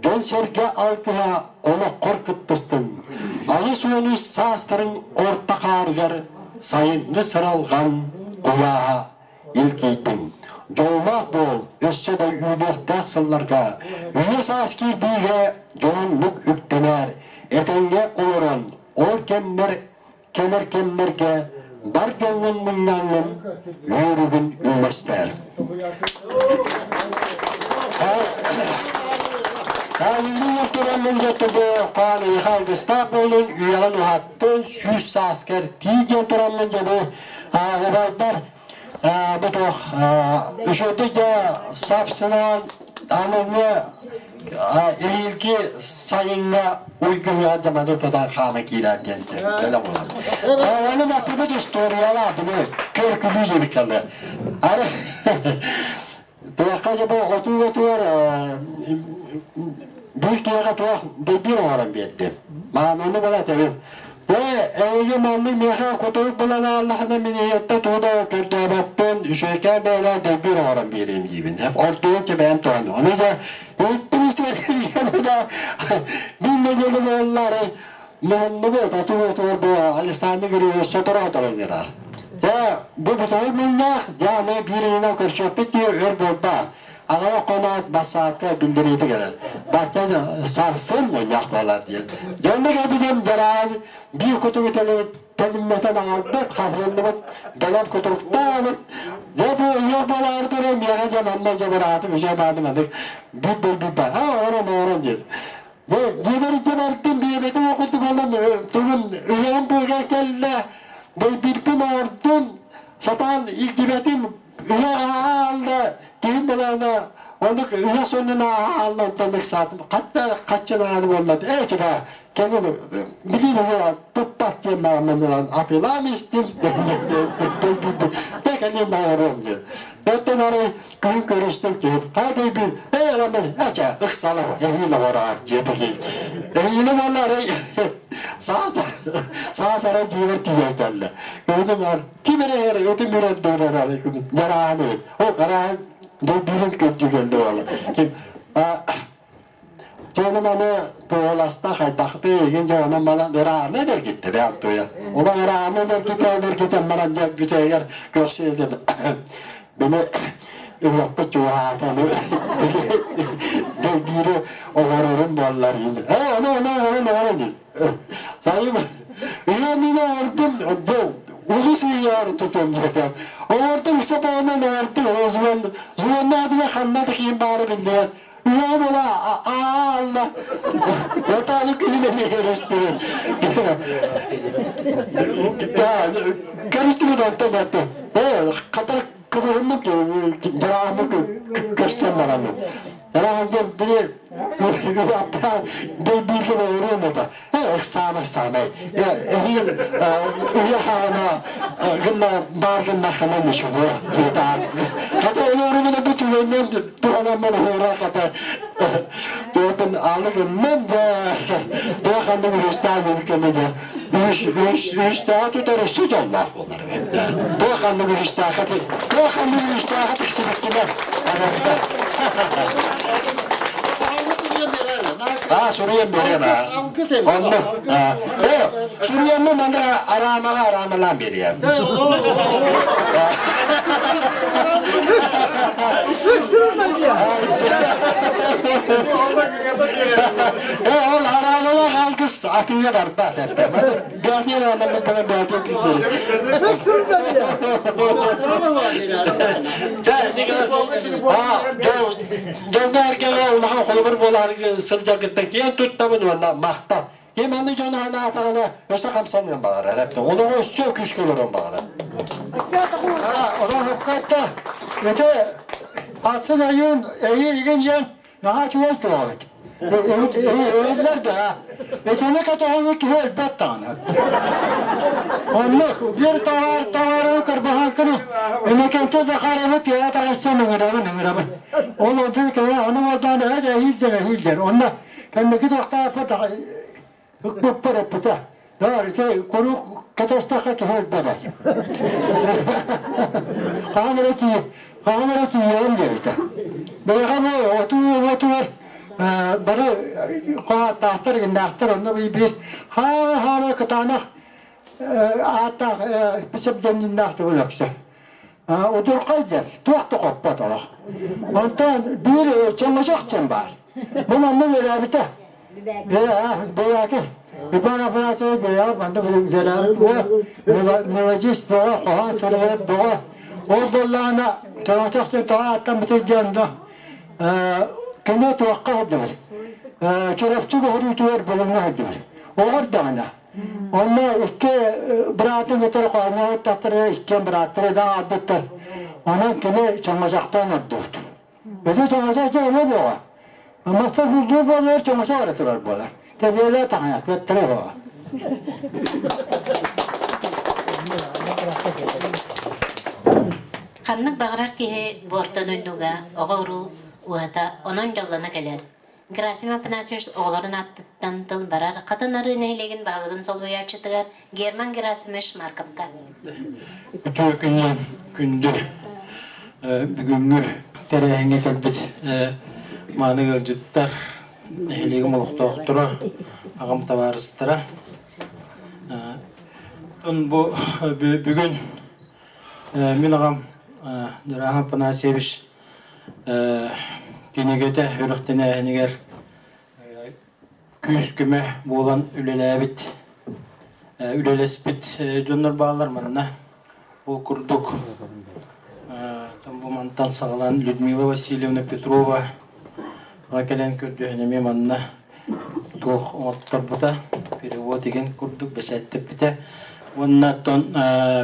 S9: дьон-сэргэ алгыһа олоххор кыттыстын. 83 саастарын орто хаарыгар сайыҥҥы сыралҕан куйааһа илгийдин. Дьоллоох буол, өссө да үүнүөхтээх сылларга үйэ саас киирбиигэ дьоһуннук үктэнээр, этэҥҥэ олорон ол кэмнэр кэлэр кэмнэргэ бар дьоҥҥун мунньаҥҥын үөрүгүн үллэстээр. Хааллыы тураммын дьоттубу хаан ыйха алгыстаах буолун үйэҕин уһаттын 100 сааскар тии диэн тураммын дьобу ааҕыбайдар бу туох үчүгэйдик да сапсынаан аныгы эһиилги сайыҥҥа уйгуһугар да маны тутан хаама киирэр диэн кэлэ буолар. Ону маппыбыт историялаах бу көркүлүү диэбиккэ Ары туохха дьэ отуу отугар биир киһиэхэ туох дэйбиир оҥорон биэрдим. Мааманы бала этэбин. Бу эйиги маннык миэхэ кутурук булан ааллахына мин эйиэттэ тугу да көрдөөбөппүн, үчүгэйкээн бэйэлээх дэйбиир оҥорон биэриэм диибин. Ордугун кэбээн туран. Ону дьэ иһиттим истибэтим да бил нэдиэлэ буоллаары муһуннубут отуу отугар бу Александр Григорьевич сотору сотору ыҥырар. Дьэ бу бутугур мунньах, дьэ аны биир ыйынан көрсүөхпүт дии өр буолбаат. Аҕа хоноот бассаапка биллэриитэ кэлэр. Бачча сарсын мунньах буолар диэн. Дьонно кэлбитим дьараан биир кутугу тэлимнэтэн аҕалбыт, хатырыллыбыт бэлэм кутуруктаабыт. Дьэ бу ыйар буолаары туран миэхэ дьэ манна дьэ быраатым үчүгэй баатым аны биир дойдута аа оҥорон оҥорон диэн. Дьэ дьиэбэр дьэ бардым биэбэтим окуту буолан тугум ыйаҕым быыга кэллэ дэйбиирбин оҥордум сатаан илдьибэтим Ыһыах аалла, киһим балаана, оннук ыһыах сонун аалла, онтон ыксаатым. Хатта хаччылааны буолла, ээ чыга, кэлин билиин ыһыаҕа туппат диэн маамманынан атыылаан истим, кэлин баҕарыам диэн. Оттон арай күн көрүстүм киһим, хаа дэйбин, ээ аламын, ача, ыксалар, эһиил оҕораар диэтэ Эһиилэ буолла арай саас арай дьиэбэр тиийэн кэллэ. Көбүтүм Ким эрэ эрэ өтүм үрэн дөрөр жараан эбит. Ол караан дойдурун көрдүгэн буола. Ким Чону маны туоласта хайдахты егин жонон малан ырааны эргитте бээн туя. Ола ырааны эргите эргите манан дьэ бүтэгэр көрсүөтүн. Били ыһыахпыт чугаһаатаны дойдуру оҕорорун буоллар. Э, ону ону ону ону диир. Сайым, ыйанына ордум, улус ыйар тутум диэтэ. Тоҕо була аалла. Отааны күһүнэ көрүстүбүт. Көрүстүбүт онтон баттı. Хатар кыбыһыммыт дьарааммыт көстөн бараммыт. Араанжар били дэйбииргэ оруом ата. Ыксаамай саамай. Эһиил уйа хаана гынна баар гыннаххына ничего. Хата олорумuna бу түгэннэн туһанаммын уһура хата туотун алы гыннан да туоханны үһүстээх өлкөмө да үһүстээх тутар өссө дьоллоох буолар туоханны үһүстээхэ туоханны үһүстээхэ тиксибиккинэ анарда Аа, суруйан берем аа. Онно. Э, суруйаммын аны араамаҕа араамалаан биэриэм. Э, ол араамалаах алгыс атыыга барбат эппэ. Бээтиэр аамаллар кэлэн бээтиэр кисeri. Дьоҥҥо эргэҕэ улахан холобур буолаары сылдьаргыттан киэн туттабын уонна махтал. Ким аны дьон анаатаҕына өссө хамсаныан баҕарар эптэ. Олоҕу өссө күүскэ олоруон баҕарар.
S2: Онон хапкатта ити атын ойуун эйи игин диэн наһаа үчүгэй туоҕабыт. Эһиллэр да итини кэтэһэҥҥи киһи өлбөт даҕаны. Оннук биир таһаар таһаарыы кырбаһаҥкыны Иннокентий Захаровы пиэҕэ таҕыссан ыҥырабын ыҥырабын. Ол онтун кэйэ ону уордаан эһэ эһиилдэр эһиилдэр. Онно кэнники туохтаахпыт ыкпыппар эппитэ. Да, ити куруук кэтэстэххэ киһи өлбөт. Хаһан эрэ тиийэ, хаһан эрэ тиийэҕин диэбитэ. Бэйэҕэ бу отуу отугар бары хааттаахтар, гыннаахтар, онно биир хаа-хаара кытаанах ааттаах псевдонимнаах төгүл өксө. Удурхай диэн туох да хоппот олох. Онтон биир чоҥочох диэн баар. Бу манна үөрээбитэ. Бэйээки Иван Афанасьевич бэйэҕэ манна үлэлээбит мелодист бөҕө, хоһоон суруйар бөҕө. Ол буоллаҕына чоҥочох син тоҕо ааттаммытый диэн да кини туохха сылдьыбыт. Чурапчы көһөрүүтүгэр булуҥҥа сылдьыбыт. Оҕо эрдэҕинэ Онно икки быраатын кытары хоонньоһуттахтарына иккиэн бырааттара да аҕалбыттар. Онон кини чоҥочохтоон ордубут. Ити чоҥочох дьэ өлө буоҕа. Мастар булдуур буоллар чоҥочох эрэ турар буолар. Тэбиэлээ таҥайа, кыаттара буоҕа.
S1: Ханнык баҕарар киһи бу орто дойдуга оҕо-уруу уһата онон дьоллоно кэлэр. Герасим Афанасьевич оҕолорун ааттыттан тыл барар Хатын Арыы нэһилиэгин баһылыгын солбуйааччытыгар Герман Герасимович Марковка.
S8: Үтүө күнүнэн күндү бүгүҥҥү тэрээһиҥҥэ кэлбит мааны ыалдьыттар, нэһилиэгим олохтоохторо, аҕам табаарыстара. Бу бүгүн мин аҕам Герасим Афанасьевич Кинигэтэ үрэхтэнээһинигэр күүс-көмө буолан үлэлээбит, үлэлэспит дьоннор бааллар манна. Ол курдук бу мантан саҕалаан Людмила Васильевна Петрова кэлэн көрдөһөн эмиэ манна туох оҥотторбута, перевод игин курдук бэчээттэппитэ. Уонна оттон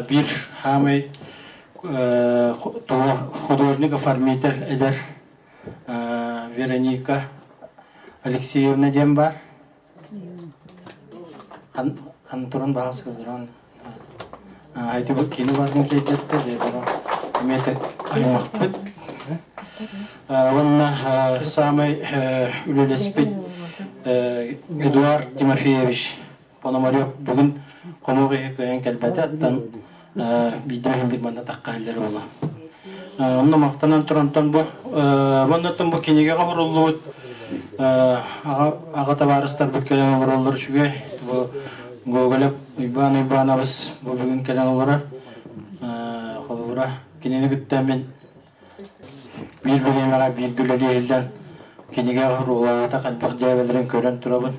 S8: биир хаамай художник-оформитель эдэр Вероника Алексеевна диэн баар. Хан туран баҕа сылдьан ити бу кини бардын киэргэттэ эмиэ аймахпыт. Уонна саамай үлэлэспит Эдуард Тимофеевич Пономарев бүгүн хомуок иһи кыайан кэлбэтэ, оттон биирдэ иһин бир манна тахха иһиллэр буола. Онно махтанан турантан бу оннуттан бу кинигэҕэ уһуруллубут аҕа табаарыстарбыт кэлэн олороллор үчүгэй. Бу Гоголев Уйбаан Уйбаанабыс бу бүгүн кэлэн олорор. Холобура кинини кытта мин Биир бириэмэҕэ бииргэ үлэлии иһиллэн кинигэ уруулаата элбэх дьээбэлэрин көрөн турабын.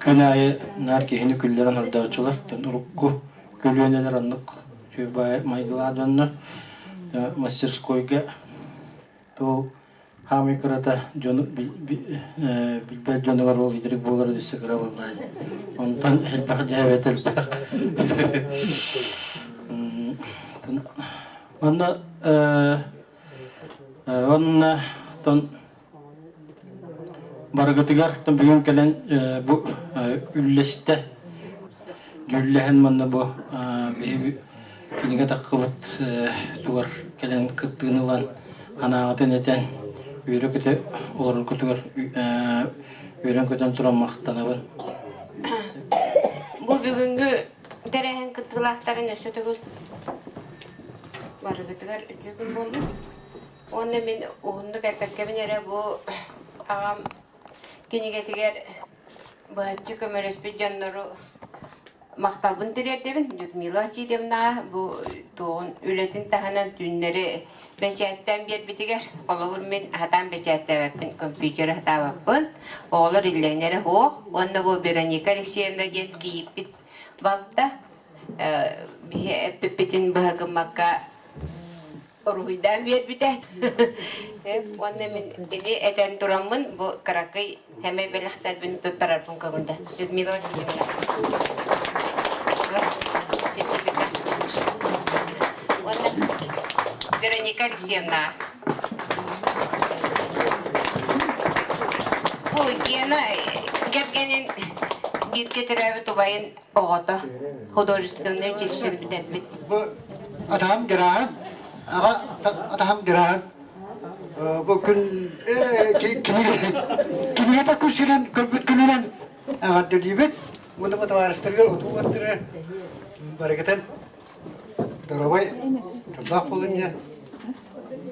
S8: Күн аайы наар киһини күллэрэн ордооччулар. Урукку көлүөнэлэр оннук үчүгэй майгылаах дьоннор мастерскойга.
S10: Ол хаамый кырата дьону билбэт дьонугар ол итирик буолара өссө кыра буоллаа. Онтон элбэх дьээбэт элбэх. Манна уонна тон барыгытыгар бүгүн кэлэн бу үллэстэ дьүүллэһэн манна бу биһиги кинигэ таххыбыт тугар кэлэн кыттыыны ылан санааҕытын этэн үөрэ-көтө олороргутугар үөрэн-көтөн туран махтанабын.
S11: Бу бүгүҥҥү тэрээһин кыттыылаахтарын өссө төгүл барыгытыгар үтүө күн буоллун. Уонна мин уһуннук эппэккэбин эрэ бу аҕам кинигэтигэр быһаччы көмөлөспүт дьоннору махталбын тириэрдэбин. Людмила Васильевнаҕа бу туоҕун үлэтин таһынан түүннэри бэчээттээн биэрбитигэр, холобур мин сатаан бэчээттээбэппин, компьютеры сатаабаппын, оҕолор иллэҥнэрэ суох. Уонна бу Вероника Алексеевна диэн кийииппит балта биһи эппиппитин быһа гыммакка уруһуйдаан биэрбитэ. Уонна мин ити этэн тураммын бу кыракый хэмэй бэлэхтэрбин туттарарбын көҥүлдэ. Людмила Васильевна. Уонна Вероника Алексеевна. Бу Гена кэргэнин бииргэ төрөөбүт убайын оҕото художественнай училищены бүтэрбит.
S12: Бу атаһым Гераһым, аҕа атаһым Гераһым. Бу күн кинигэ күн сирин көрбүт күнүнэн эҕэрдэлиибит. Уонна бу табаарыстарыгар отуу бардыры барыгытын доруобай тыллаах буолун диэн.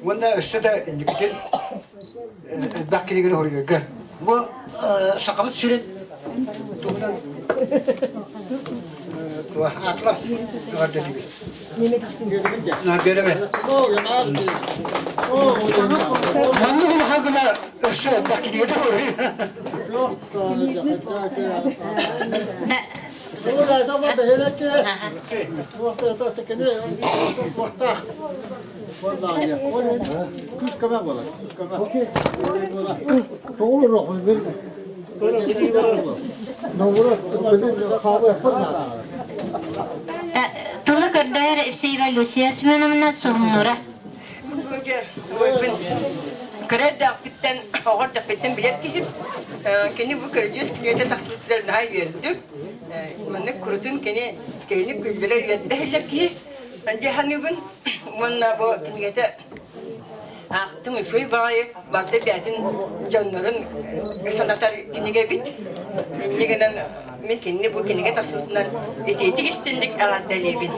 S12: Уонна өссө да инникитин элбэх кинигэни хоруйарга. Бу Сахабыт сирин туһунан атлас эҕэрдэлиибит. Биэрэмэ. Маннык улахан гына өссө элбэх кинигэ хоруй.
S1: Тылы көрдөһөр Евсеева Люция Семеновна Суһумнура.
S7: Кыра эрдэхпиттэн, оҕо эрдэхпиттэн билэр киһим. Кини бу көрдьүөс кинигэтэ тахсыбытыгар наһаа үөрдүм. Маннык курутун кини киһини күллэрэ үөрдэ иһиллэр киһи. Дьэ саныыбын уонна бу кинигэтэ аахтым үчүгэй баҕайы барыта бэйэтин дьоннорун санатар кинигэ эбит. Инньэ гынан мин кинини бу кинигэ тахсыбытынан итиитик истинник эҕэрдэлиибин.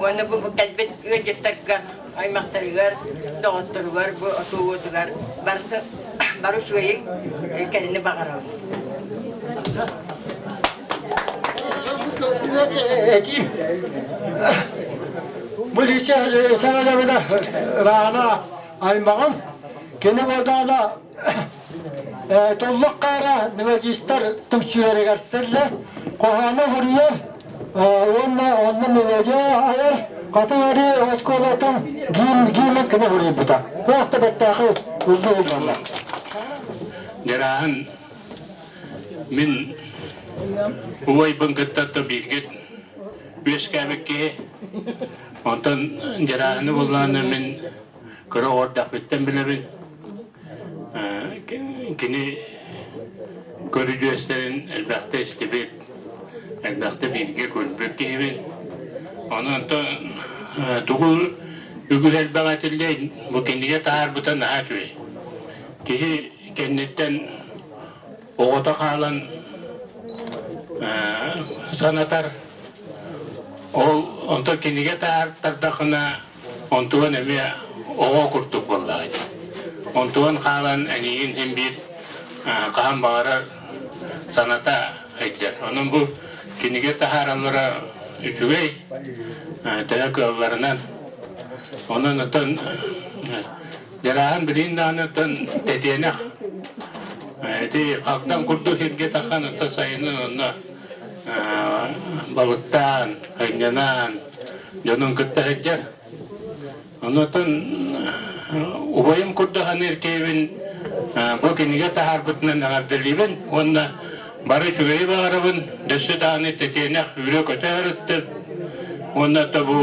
S7: Уонна бу кэлбит ыалдьыттарга аймахтарыгар, доҕотторугар, бу отуугутугар барыта бары үчүгэйи кэлини баҕарабын.
S2: Этиим. Бу Лиса саҥалабына Рана аймаҕым кини буолдаҕына Толлук хаара мелодистар түмсүүлэригэр сыллар, хоһоону суруйар уонна онно мелодия айар Хатыҥ Арыы оскуолатын гимн кини суруйбута. Туох да бэртээхэй ыллыы ылланна.
S13: Дьарааһын мин убайбын кытта бииргэ үөскээбит киһи. Онтон Дьарааһыны буллаҕына мин кыра оҕо эрдэхпиттэн билэбин. Кини көрүдьүөстэрин элбэхтэ истибит, элбэхтэ бииргэ көрбүт киһибин. Онон тугу үгүс элбэх этиллиэй, бу кинигэ таһаарбыта наһаа үчүгэй. Киһи кэнниттэн оҕото хаалан санатар. Ол онтон кинигэ таһаартардахына онтуган эмиэ оҕо курдук буоллаҕа дии. Онтуган хаалан эйигин син биир хаһан баҕарар саната сылдьар. Онон бу кинигэ таһаараллара үчүгэй, төһө кыалларынан. Онон оттон Дьарааһын билигин даҕаны оттон тэтиэнэх ити хагдаҥ курдук сиргэ тахсан оттон сайынын онно балыктаан, сынньанан дьонун кытта сылдьар. Онтон Убайым курдук саныыр киһибин бу кинигэ таһаарбытынан эҕэрдэлиибин уонна бары үчүгэйи баҕарабын, дөссө даҕаны тэтиэнэх үрэ-көтө сырыттын уонна да бу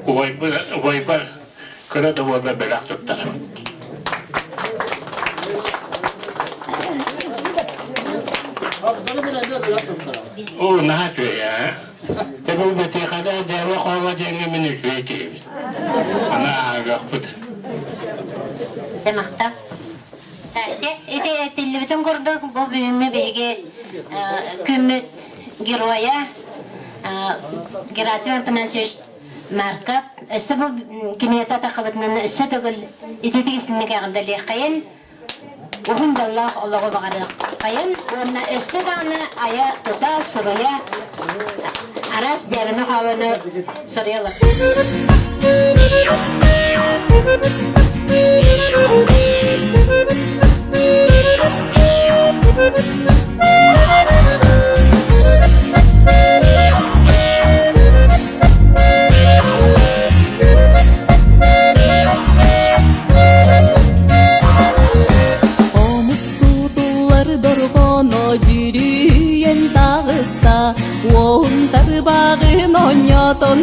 S13: убайбар кыра да буоллар бэлэх туттарабын. Оо, наһаа үчүгэй ээ. Тэбил бэтиэхэлээх дьээбэ хооло диэҥҥэ мин үчүгэй киһибин. Аны ааҕыахпыт.
S1: Махтал. Ити этиллибитин курдук, бу бүгүҥҥү биһиги күммүт геройа Герасим Афанасьевич Марков. Өссө бу кинигэтэ таххыбытынан өссө төгүл ититик истинник эҕэрдэлиэххэйин, уһун дьоллоох олоҕу баҕарыаххайын уонна өссө даҕаны айа-тута, суруйа, араас дьээбэни-хообону суруйа
S14: Хомустуутуллар дорҕооно дьүрүйэн таҕыста, Уоһун тарбаҕын оонньотон.